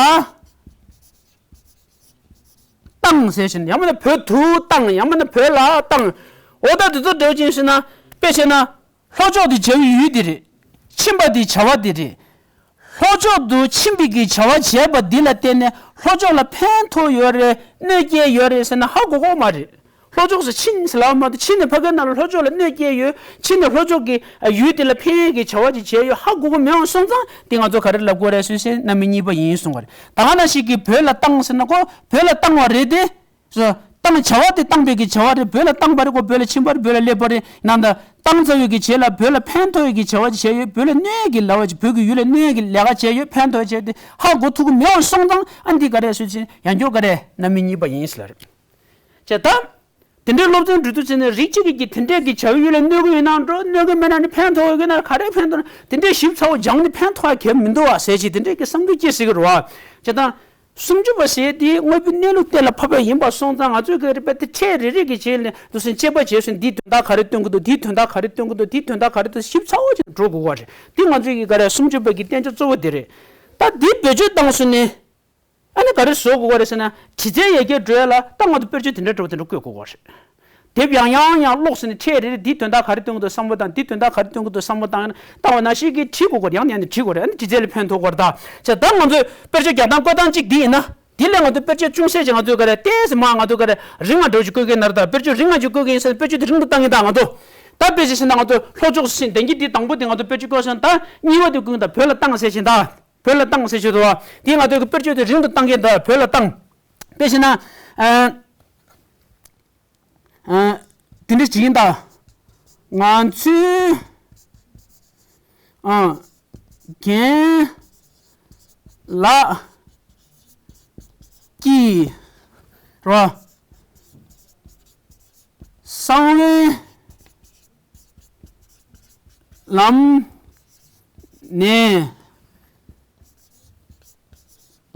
བཏང་ཟེར་བཞིན། ཡང་མིན་ན་བོད་དུ་བཏང་། ཡང་མིན་ན་བོད་ལ་བཏང་། འོ་ད་དེ་ཚོ་འདྲ་བོ་ཅན་བྱས་ན། དཔེ་བྱས་ན། ལྷོ་ཕྱོགས་དེ་བྱ་བའི་ཡུལ་དེ་རེད། ཕྱིན་པ་དེ་བྱ་བ་དེ་རེད། ལྷོ་ཕྱོགས་དུ་ཕྱིན་པའི་གི་བྱ་བ་བྱས་པ་འདི་ལ་བརྟེན་ནས་ལྷོ་ཕྱོགས་ལ་ཕན་ཐོགས་ཡོད་རེད། གནོད་སྐྱེལ་ཡོད་རེད་ཟེར་ན་ཧ་གོ་གོ་མ་རེད། ལྷོ་ཕྱོགས་སུ་ཕྱིན་ཟེར་ལབ་མ་གཏོགས། ཕྱིན་ནས་ཕ་གིའི་ནང་ལ་ལྷོ་ཕྱོགས་ལ་གནོད་སྐྱེལ་ཡོད། ཕྱིན་ནས་ལྷོ་ཕྱོགས་ཀྱི་ཡུལ་དེ་ལ་ཕན་ཡས་ཀྱི་བྱ་བ་ཅིག་བྱས་ཡོད་ཧ་གོ་གོ་མེད་པ་སོང་ཙང་དེ་ང་ཚོ་ག་རེ་ལབ་དགོས་རེད་ཟེར་ན་རྣམ་དབྱེ་གཉིས་པ་ཡིན་གསུང་བ་རེད། ད་ག་ནང་བཞིན་གྱི་བོད་ལ་བཏང་ཟེར་ན་ཁོ་བོད་ལ་བཏང་བ་རེད་དེ། སོ། བཏང་བྱ་བ་དེ་བཏང་པའི་གི་བྱ་བ་རེད། བོད་ལ་བཏང་པ་རེད། ཁོ་བོད་ལ་ཕྱིན་པ་རེད། བོད་ལ་སླེབས་པ་རེད། ནང་ད་བཏང་ཚར་བའི་གི་རྗེས་ལ་བོད་ལ་ཕན་ཐོགས་ཡས་ཀྱི་བྱ་བ་ཅིག་བྱས་ཡོད། བོད་ལ་གནོད་ཡས་ཀྱི་ལས་ཀ་ཅིག་བོད་ཀྱི་ཡུལ་ལ་གནོད་ཡས་ཀྱི་ལས་ཀ་བྱས་ཡོད། ཕན་ཐོགས་བྱས་ཏེ་ཧ་གོ་ཐུབ་ཀྱི་མེད་པ་སོང་ཙང་ཨ་འདི་ག་རེ་ཟེར་ཅིག་ཡང་སྐྱར་ག་རེ་རྣམ་དབྱེ་གཉིས་པ་ཡིན་ཟེར་ལ་རེད། བྱས་ད། དེ་འདྲའི་སློབ་ཚན་འགྲོ་དུས་ཚེ་ནས་རིགས་གཅིག་གིས་ཀྱི་དེ་འདྲས་ཀྱི་བྱ་བའི་ཡུལ་ལ་གནོད་ཀྱི་ཡོད་ན་འགྲོ། གནོད་ཀྱི་མེད་ན་ནི་ཕན་ཐོགས་ཀྱི་ན་ག་རེ་ཕན་ཐོགས་དེ་འདྲས་ཞིབ་ཚགས་པོ་སྦྱངས་ནས་ཕན་ཐོགས་ཡ་གལ་མི་འདུག་བ་ཟེར་ཅིག་དེ་འདྲས་ཀྱི་བསམ་ཚུལ་སྐྱེ་སྲིད་ཀྱི་རེད་བ། བྱས་ད། སུམ་ཅུ་པ་ཟེར་དེ་དངོས་པོའི་གནས་ལུགས་གཏན་ལ་ཕབ་པ་ཡིན་པ་སོང་ཙང་ང་ཚོས་ག་རེ་བས་དེ་ཕྲད་རེ་རེ་གི་རྗེས་ནས་དུ་སེམས་དཔྱད་པ་བྱས་སོང་། འདིའི་དོན་དག་ག་རེ་སྟོན་གྱི་འདུག་འདིའི་དོན་དག་ག་རེ་སྟོན་གྱི་འདུག་འདིའི་དོན་དག་ག་རེ་འདུག་ཞིབ་ཚགས་པོ་ཅིག་འགྲོ་དགོས་པ་རེད། འདི་ང་ཚོས་ཀྱི་ག་རེ་སུམ་ཅུ་པ་གི་བསྟན་བྱ་གཙོ་བོ་དེ་རེད། ད་འདི་བེད་སྤྱོད་བཏང་སོང་ནས། ཨ་ནི་ག་རེ་བཟོ་དགོས་པ་རེད་ཟེར་ན། དྲི་རྩད་ཡ་གྱལ་འགྲོ་ཡ་ལ་ད་ང་ཚོ་དཔེར་བརྗོད་དེ་འདྲ་འདྲ་བོ་དེ་འདྲ་བཀོད་དགོས་པ་རེད། དེབ་ཡང་ཡང་ཡང་ཀློག་ཟིན་ནས་ཕྲད་རེ་རེ་འདིའི་དོན་དག་ག་རེ་སྟོན་གྱི་འདུག་བསམ་བློ་བཏང་། འདིའི་དོན་དག་ག་རེ་སྟོན་གྱི་འདུག་བསམ་བློ་བཏང་ཡང་བཏང་བ་ནང་བཞིན་གྱིས་བྲིས་དགོས་ཀྱི་རེད། ཡང་ནས་ཡང་ནས་བྲིས་དགོས་རེད། ཨ་ནི་དྲི་རྩད་ལ་ཕན་ཐོགས་ཀྱི་རེད་ད། བྱས་ད་ང་ཚོས་དཔེར་བརྗོད་རྒྱག་སྟངས་བཀོད་སྟངས་གཅིག་འདི་ཡིན་ན། འདི་ལས་ང་ཚོས་དཔེར་བརྗོད་ཅུང་ཟད་ཅིག་ང་ཚོས་ག་རེ་ཏོག་ཙམ་མར་ང་ཚོས་ག་རེ་རིང་ང་འདྲ་བོ་ཅིག་བཀོད་ཀྱི་ཡིན་ན་རེད་ད། དཔེར་བརྗོད་རིང་ང་ཅིག་བཀོད་ཀྱི་ཡིན་ཟེར་ན་དཔེར་བརྗོད་དེ་རིང་དུ་བཏང་གི་ཡིན་ད་ང་ཚོ། ད་ ད་དཔེ་ཆ་བཞག་ན་ང་ཚོ་ལྷོ་ཕྱོགས་སུ་ཕྱིན། ད་གིན་འདི་དང་པོ་དེ་ང་ཚོ་དཔེར་བརྗོད་བཀོད་སོང་། ད་གཉིས་པ་དེ་ཀུན་ད་བོད་ལ་བཏང་ཟེར་བཞིན་ད། བོད་ལ་བཏང་ཟེར་བཞིན་འདུག་བ། དེ་ང་ཚོ་གི་དཔེར་བརྗོད་དེ་རིང་དུ་བཏང་གི་ད་བོད་ལ་བཏང་། དཔེ་བཞག་ན། ཨ། ཨ། དེ་འདྲ་ཅིག་ཡིན་ད། ང་ཚོའི། ཨ། རྒན་ལགས་ཀྱིས་ར། གསང་བའི་ལམ་ནས་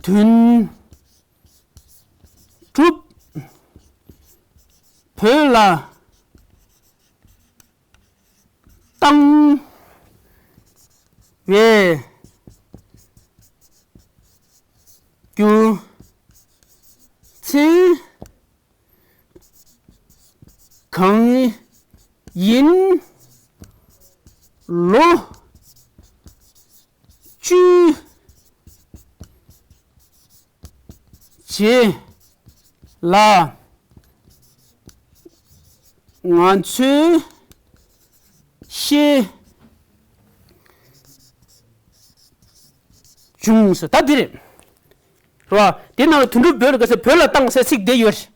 དོན་གྲུབ་བོད་ལ་བཏང་བའི་རྒྱུ་མཚན་གང་ཡིན། ལོ་བཅུའི་རྗེས་ལ་ང་ཚོས་ཤེས་བྱུང་ཟེར། ད་འདི་རེད། རེད་བ། དེ་ནང་ལ་དོན་གྲུབ་བོད་ལ་ག་ས་བོད་ལ་བཏང་ཟེར་ཚིག་དེ་ཡོད་རེད།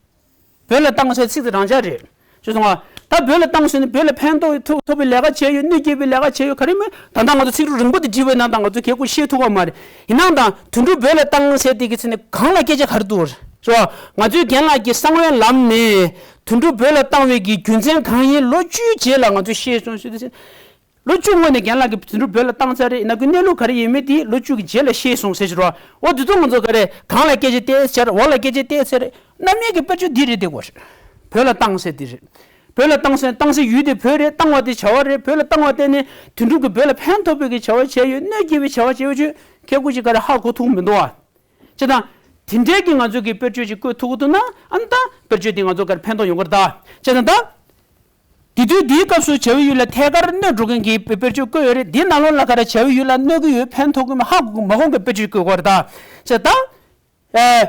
བོད་ལ་བཏང་ཟེར་ཚིག་དེ་རང་འཇགས་རེད། ཅེས་གསུངས་པ། ད་བོད་ལ་བཏང་ཟེར་ནས་བོད་ལ་ཕན་ཐོགས་ཐོགས་ཐོགས་པའི་ལས་ཀ་བྱས་ཡོད། གནོད་སྐྱེལ་བའི་ལས་ཀ་བྱས་ཡོད། ག་རེ་མིན། ད་ལྟ་ང་ཚོ་ཚིག་གྲུབ་རིང་པོ་དེ་བྲིས་པའི་ནང་དང་ང་ཚོ་གལ་ཁུ་ཤེས་ཐུབ་པ་མ་རེད། ཡིན་ནའང་དང་དོན་གྲུབ་བོད་ལ་བཏང་ཟེར་དེ་གི་ཚེ་ནས་གང་ལ་སྐད་ཆ་ག་རེ་འདུག་རེད་བ། ང་ཚོའི་རྒན་ལགས་ཀྱིས་གསང་བའི་ལམ་ནས་དོན་གྲུབ་བོད་ལ་བཏང་བའི་གི་རྒྱུ་མཚན་གང་ཡིན་ལོ་བཅུའི་རྗེས་ལ་ང་ཚོས་ཤེས་སོང་ཟེར་དུས་ཚེ། ལོ་བཅུ་སྔོན་ནས་རྒན་ལགས་ཀྱིས་དོན་གྲུབ་བོད་ལ་བཏང་ཚར་རེད། ཡིན་ན་ཁོའི་གནས་ལུགས་ག་རེ་ཡིན་མིན་དེ་ལོ་བཅུ་གི་རྗེས་ལ་ཤེས་སོང་ཟེར་ཞུ་རོགས། འོ་དེ་ཚོ་ང་ཚོ་ག་རེ་གང་ལ་སྐད་ཆ་བལྟས་ཟེར། འོག་ལ་སྐད་ཆ་བལྟས་ཟེར། རྣམ་དབྱེ་གི་དཔེར་བརྗོད་འདི་རེད་དེ་གོ། བོད་ལ་བཏང་ཟེར་འདི་རེད། བོད་ལ་བཏང་ཟེར་བཏང་ས་ཡུལ་དེ་བོད་རེད། བཏང་བ་དེ་བྱ་བ་རེད། བོད་ལ་བཏང་བ་དེ་ནི་དོན་གྲུབ་ཀྱིས་བོད་ལ་ཕན་ཐོགས་པའི་གི་བྱ་བ་བྱས་ཡོད། གནོད་སྐྱེལ་བའི་བྱ་བ་བྱས་ཡོད་ཅེས་ཁྱེད་ཀུན་གྱིས་ག་རེ་ཧ་གོ་ཐུབ་མི་འདུག་ཨ། བྱས་ཙང་། དེ་འདྲའི་གི་ང་ཚོ་གི་དཔེར་བརྗོད་ཅིག་བཀོད་ཐུབ་ཀྱི་འདུག་ན་ཨ་ནི་ད་དཔེར་བརྗོད་དེ་ང་ཚོ་ག་རེ་ཕན་ཐོགས་ཡོང་གི་རེད་ད། བྱས་ཙང་ད། དེ་དུས་དེའི་སྐབས་སུ་བྱ་བའི་ཡུལ་ལ་ཐད་ཀར་གནོད་འགྲོ་མཁན་གྱི་དཔེར་བརྗོད་བཀོད་ཡོད་རེད། དེའི་ནང་ལོགས་ལ་ག་རེ་བྱ་བའི་ཡུལ་ལ་གནོད་ཀྱི་ཡོད། ཕན་ཐོགས་ཀྱི་མ་ཧ་གོ་མ་གོ་མཁན་དཔེར་བརྗོད་བཀོད་དགོས་རེད་ད། བྱས་ཙང་ད། ཨ།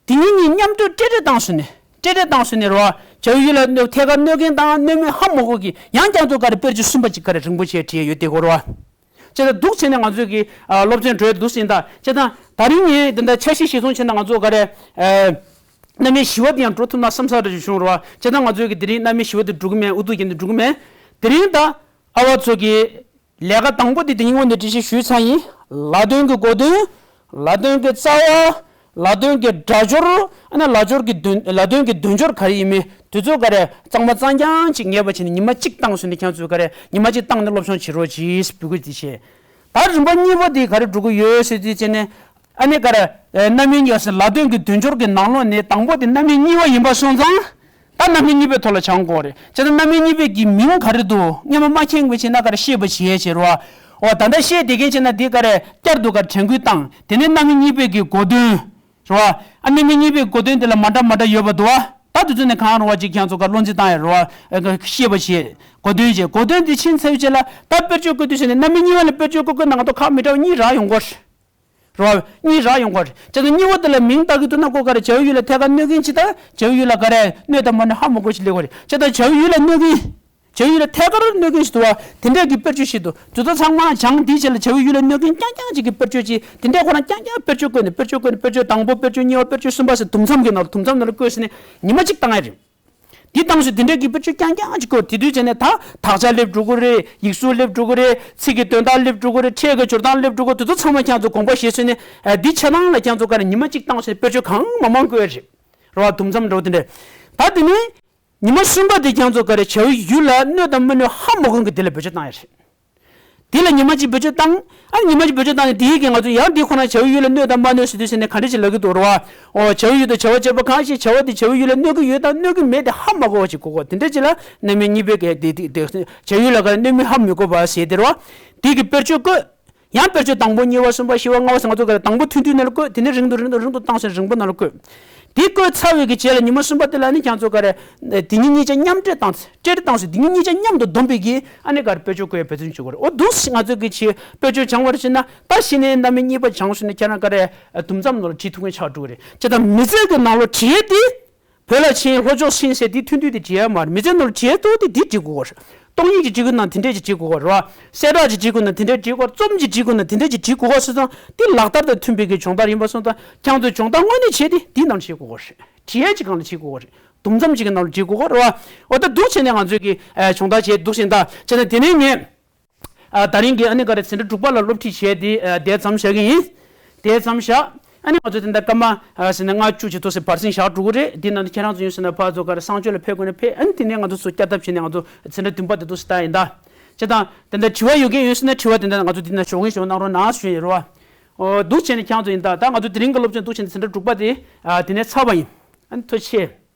དེ་གཉིས་གཉིས་མཉམ་དུ་འབྲེལ་འདྲིས་བཏང་སོང་ནས། འབྲེལ་འདྲིས་བཏང་སོང་ནས་རེད་བ། བྱ་བའི་ཡུལ་ལ་གནོད་ཐད་ཀར་གནོད་མཁན་དང་གནོད་མེད་ཧ་མ་གོ་གི་ཡང་བསྐྱར་དུ་ག་རེ་དཔེར་བརྗོད་གསུམ་པ་ཅིག་ག་རེ་རིང་པོ་བྱས་བྲིས་ཡོད་དེ་གོ་རེད་བ། བྱས་ཙང་འདུག་བྱས་ནས་ང་ཚོས་ཀྱི་ཨ་སློབ་ཚན་གྲོལ་འདུག་ཟིན་ད། བྱས་ཙང་ད་རིང་ངས་འདི་འདྲ་འཆར་གཞི་གཞིར་བཟུང་བྱས་ན་ང་ཚོ་ག་རེ་ཨ་རྣམ་དབྱེ་བཞི་པ་དེ་ཡང་འགྲོ་ཐུབ་ན་བསམ་ས་རེ་བྱུང་རེད་བ། བྱས་ཙང་ང་ཚོས་ཀྱི་དེ་རིང་རྣམ་དབྱེ་བཞི་པ་དེ་འགྲོ་གི་མེད། ཨུ་ཐུག་རྒྱབ་ནས་འགྲོ་གི་མེད། དེ་རིང་ད་ཨ་བ་ཚོ་གི་ལས་ཀ་དང་པོ་དེ་དེ་རིང་ངོ་ནས་འགྲེལ་བཤད་ཞུས་ཚར་ཡིན། ལ་དོན་གྱི་གོ་དོན། ལ་དོན་གྱི་རྩ་བ། ལ་དོན་གྱི་སྒྲ་སྦྱོར། ཨ་ནི་ལ་སྦྱོར་གྱི་དོན། ལ་དོན་གྱི་དོན་སྦྱོར་ག་རེ་ཡིན་མིན་དེ་ཚོ་ག་རེ་གཙང་མ་གཙང་རྐྱང་ཅིག་ངེས་པ་བྱས་ནས་ཉི་མ་གཅིག་བཏང་སོང་ནས་ཁྱེད་ཚོས་ག་རེ་ཉི་མ་གཅིག་བཏང་ནས་སློབ་སྦྱོང་བྱེད་རོགས་གྱིས་འབོད་སྐུལ་དེ་བྱས། ད་རིམ་པ་གཉིས་པ་དེ་ག་རེ་འགྲོ་གི་ཡོད་ཟེར་དུས་བྱས་ནས། ཨ་ནི་ག་རེ་རྣམ་དབྱེ་གཉིས་ཟེར་ལ་དོན་གྱི་དོན་སྦྱོར་གྱི་ནང་ལོགས་ནས་དང་པོ་དེ་རྣམ་དབྱེ་གཉིས་པ་ཡིན་པ་སོང་ཙང་། ད་རྣམ་དབྱེ་གཉིས་པའི་ཐོག་ལ་སྦྱང་དགོས་རེད། བྱས་ཙང་རྣམ་དབྱེ་གཉིས་པའི་གི་མིང་ག་རེ་འདུག་སྔོན་མ་མ་མཁྱེན་པ་བྱས་ན་ག་རེ་ཤེས་པ་བྱེད་བྱེད་རོགས། འོ་ད་ལྟ་ཤེས་བསྡད་མཁན་བྱས་ན་འདི་ག་རེ་བསྐྱར་དུ་ག་རེ་དྲན་སྐུལ་བཏང་། དེ་ནས་རྣམ་དབྱེ་གཉིས་པའི་གི་གོ་དོན། རེད་བ། ཨ་རྣམ་དབྱེ་གཉིས་པའི་གོ་དོན་དེ་ལ་མ་འདྲ་མ་འདྲ་ཡོད་པ་འདུག་བ། ད་དེ་ཚོ་ནས་གང་རུང་བ་ཅིག་ཁྱེད་ཚོ་ག་བློ་འཛིན་བཏང་ཡ་རེད་བ། ཤེས་པ་བྱེད། གོ་དོན་བྱེད། གོ་དོན་དེ་ཕྱིན་ཚར་བའི་རྗེས་ལ་ད་དཔེར་བརྗོད་བཀོད་དུས་ཟེར་ནས་རྣམ་དབྱེ་གཉིས་པ་ལ་དཔེར་བརྗོད་བཀོད་བཀོད་ན་ང་ཚོ་ཁག་མི་འདྲ་བ་གཉིས་རག་ཡོང་གི་རེད། རེད་བ། གཉིས་རག་ཡོང་གི་རེད། བྱས་ཙང་གཉིས་པ་དེ་ལ་མིང་བཏགས་ཀྱི་འདུག་ན་ཁོ་ག་རེ་བྱ་བའི་ཡུལ་ལ་ཐད་ཀར་གནོད་མཁན་ཅིག་དང་བྱ་བའི་ཡུལ་ལ་ག་རེ་གནོད་དང་མ་གནོད་ཧ་མ་གོ་ཞིག་སླེབས་ཀྱི་རེད། བྱས་ཙང་བྱ་བའི་ཡུལ་ལ་གནོད་མཁན། བྱ་བའི་ཡུལ་ལ་ཐད་ཀར་གནོད་མཁན་ཞིག་འདུག་བ། དེ་འདྲ་གི་དཔེར་བརྗོད་ཞིག་འདུག་དེ་ཚོ་ཚང་མ་སྦྱང་འདི་བྱས་ལ་བྱ་བའི་ཡུལ་ལ་གནོད་མཁན་རྐྱང་རྐྱང་ཅིག་གི་དཔེར་བརྗོད་ཅིག་དེ་འདྲ་ཁོ་རང་རྐྱང་རྐྱང་དཔེར་བརྗོད་བཀོད་ནས་དཔེར་བརྗོད་བཀོད་ནས་དཔེར་བརྗོད་དང་པོ་དཔེར་བརྗོད་གཉིས་པ་དཔེར་བརྗོད་གསུམ་པ་ཟེར་དུམ་མཚམས་ཀྱི་ནང་ལ་དུམ་མཚམས་ནང་ལ་བཀོད་ཟེར་ནས་ཉི་མ་གཅིག་བཏང་ཡ་རེད། འདི་བཏང་སོང་། དེ་འདྲ་གི་དཔེར་བརྗོད་རྐྱང་རྐྱང་ཅིག་བཀོད། དེ་དུས་བྱས་ནས་ད་དག་ཆ་སླེབས་འགྲོ་གི་རེད། ཡིག་གཟུགས་སླེབས་འགྲོ་གི་རེད། ཚིག་གི་དོན་དག་སླེབས་འགྲོ་གི་རེད། ཕྲད་ཀྱི་སྦྱོར་སྟངས་སླེབས་འགྲོ་གི་རེད། དེ་ཚོ་ཚང་མ་ཁྱེད་ཚོ་དགོངས་པ་བཞེས་སོང་ནས་འདི་ཆ་ཚང་ལ་ཁྱེད་ཚོ་ག་རེ་ཉི་མ་གཅིག་བཏང་སོང་ནས་དཔེར་བརྗོད་གང་མང་མང་བཀོད་ཡ་རེད། རེད་བ། དུམ་མཚམས་འདྲ་བོ་དེ་འདྲ། ད་དེ་ནས་ཉི་མ་གསུམ་པ་དེ་ཁྱེད་ཚོ་ག་རེ་བྱ་བའི་ཡུལ་ལ་གནོད་དང་མི་གནོད་ཧ་མ་གོ་མཁན་གྱི་དེ་ལ་བེད་སྤྱོད་བཏང་ཡ་རེད། དེ་ལ་ཉི་མ་གཅིག་བེད་སྤྱོད་བཏང་། ཨ་ཉི་མ་གཅིག་བེད་སྤྱོད་བཏང་ནས་དེའི་གི་ང་ཚོ་ཡང་དེ་ཁོ་ན་བྱ་བའི་ཡུལ་ལ་གནོད་དང་མ་གནོད་ཟེར་དུས་ཟེར་ནས་ག་འདྲ་ཅིག་ལབ་ཀྱི་འདུག་རེད་བ། ཨོ་བྱ་བའི་ཡུལ་དང་བྱ་བ་བྱེད་པ་གང་ཞིག་བྱ་བ་དེ་བྱ་བའི་ཡུལ་ལ་གནོད་ཀྱི་ཡོད་དང་གནོད་ཀྱི་མེད་དེ་ཧ་མ་གོ་བ་ཅིག་གོ་གོ། དེ་འདྲ་ཅིག་ལ་རྣམ་དབྱེ་གཉིས་པའི་གི་དེ་དེ་དེ་བྱ་བའི་ཡུལ་ལ་ག་རེ་གནོད་མི་ཧ་མི་གོ་བ་ཟེར་དེ་རེད་བ། དེ་གི་དཔེར་བརྗོད་བཀོད། ཡང་དཔེར་བརྗོད་དང་པོ་གཉིས་པ་གསུམ་པ་བཞི་པ་ལྔ་པ་ཟེར་ང་ཚོ་ག་རེ་དང་པོ་ཐུང་ཐུང་ནང་ལ་བཀོད། དེ་ནས་རིང་དུ་རིང་དུ་རིང་དུ་བཏང་ཟེར་རིང་པོ་ནང་ལ་བཀོད། དེ་བཀོད་ཚར་བའི་གི་རྗེས་ལ་ཉི་མ་གསུམ་པ་དེ་ལ་ནི་ཁྱེད་ཚོ་ག་རེ་དེ་གཉིས་གཉིས་ཆ་མཉམ་འབྲེལ་བཏང་ཚེ་འབྲེལ་བཏང་ཚེ་དེ་གཉིས་གཉིས་ཆ་མཉམ་དུ་བསྡོམས་པའི་གི་ཨ་ནི་ག་རེ་དཔེར་བརྗོད་བཀོད་ཡ་འབད་བརྩོན་བྱེད་དགོས་རེད། འོ་འདུག་སེ་ང་ཚོ་གི་ཆེ་དཔེར་བརྗོད་སྦྱང་བར་བྱེད་ན་ད་གཞི་ནས་རྣམ་དབྱེ་གཉིས་པ་སྦྱངས་སོང་ན་ཁྱེད་རང་ག་རེ་དུམ་མཚམས་ནང་ལ་བྲིས་ཐུབ་མཁན་ཆགས་འགྲོ་གི་རེད། བྱས་ཙང་མི་ཚེ་གི་ནང་ལ་བྲིས་ཏེ། བོད་ལ་ཕྱིན་ལྷོ་ཕྱོགས་ཕྱིན་ཟེར་འདི་ཐུང་ཐུང་དེ་བྲིས་ཡ་མ་རེད། མི་ཚེ་ནང་ལ་བྲིས་ཐུབ་དེ་འདི་བྲིས་དགོས་པ་རེད། སྟོང་ཉིད་ཀྱི་བྲིས་དགོས་ན་དེ་འདྲས་ཀྱི་བྲིས་དགོས་པ་རེད་བ། གསལ་བསྒྲགས་ཀྱི་བྲིས་དགོས་ན་དེ་འདྲས་བྲིས་དགོས། རྩོམ་གྱི་བྲིས་དགོས་ན་དེ་འདྲས་ཀྱི་བྲིས་དགོས་པ་སོང་ཙང་དེ་ལག་བསྟར་དང་མཐུན་པའི་གི་སྦྱོང་བརྡར་ཡིན་པ་སོང་ཙང་ཁྱེད་ཚོས་སྦྱོང་བརྡར་དངོས་གནས་བྱས་ཏེ་དེའི་ནང་བྲིས་དགོས་པ་རེད། བྲིས་ཡས་ཀྱི་སྒང་ལ་བྲིས་དགོས་པ་རེད། དུམ་མཚམས་ཅིག་གི་ནང་ལ་བྲིས་དགོས་པ་རེད་བ། འོ་ད་འདུག་བྱས་ནས་ང་ཚོས་ཀྱི་ཨ་སྦྱོང་བརྡར་བྱས་འདུག་བྱས་ད་བྱས་ན་དེ་ནས་ངས་ཨ་ད་རིང་གི་ཨ་ནི་ག་རེ་འཛིན་གྲྭ་དྲུག་པ་ལ་སློབ་ཁྲིད་བྱས་ཏེ་ཨ་དེ་མཚམས་བཞག་གི་ཡིན། དེ་མཚམས་བཞག་ཨ་ནི་ང་ཚོ་དེ་འདྲ་སྐར་མ་ཨ་ཟེར་ན་ལྔ་བཅུ་ཅིག་ཏོག་ཙམ་བར་གསེང་བཞག་འགྲོ་གི་རེད། དེ་ནང་དུ་ཁྱེད་རང་ཚོ་ཡིན་ཟེར་ན་ཕར་ཚུར་ག་རེ་གསང་སྤྱོད་ལ་ཕེབས་དགོས་ན་ཕེབས། ཨ་ནི་དེ་ནས་ང་ཚོ་ཚུར་བསྐྱར་ལྡབ་བྱས་ནས་ང་ཚོ་འཛིན་གྲྭ་བདུན་པ་དེ་ཏོག་ཙམ་ལྟ་ཡིན་ད། བྱས་ཙང་དེ་འདྲ་དྲི་བ་ཡོད་མཁན་ཡོད་ཟེར་ན་དྲི་བ་དེ་འདྲ་ང་ཚོ་དེ་ནང་ཞོགས་ཀས་ཞོགས་གནང་རོགས་གནང་ཞུ་ཡིན་རེད་བ། འོ་འདུག་བྱས་ནས་ཁྱེད་རང་ཚོ་ཡིན་ད། ད་ང་ཚོ་དེ་རིང་གི་སློབ་ཚན་འདུག་བྱས་ནས་འཛིན་གྲྭ་དྲུག་པ་དེ་ཨ་དེ་ནས་ཚར་བ་ཡིན། ཨ་ནི་ཐུགས་རྗེ་ཆེ།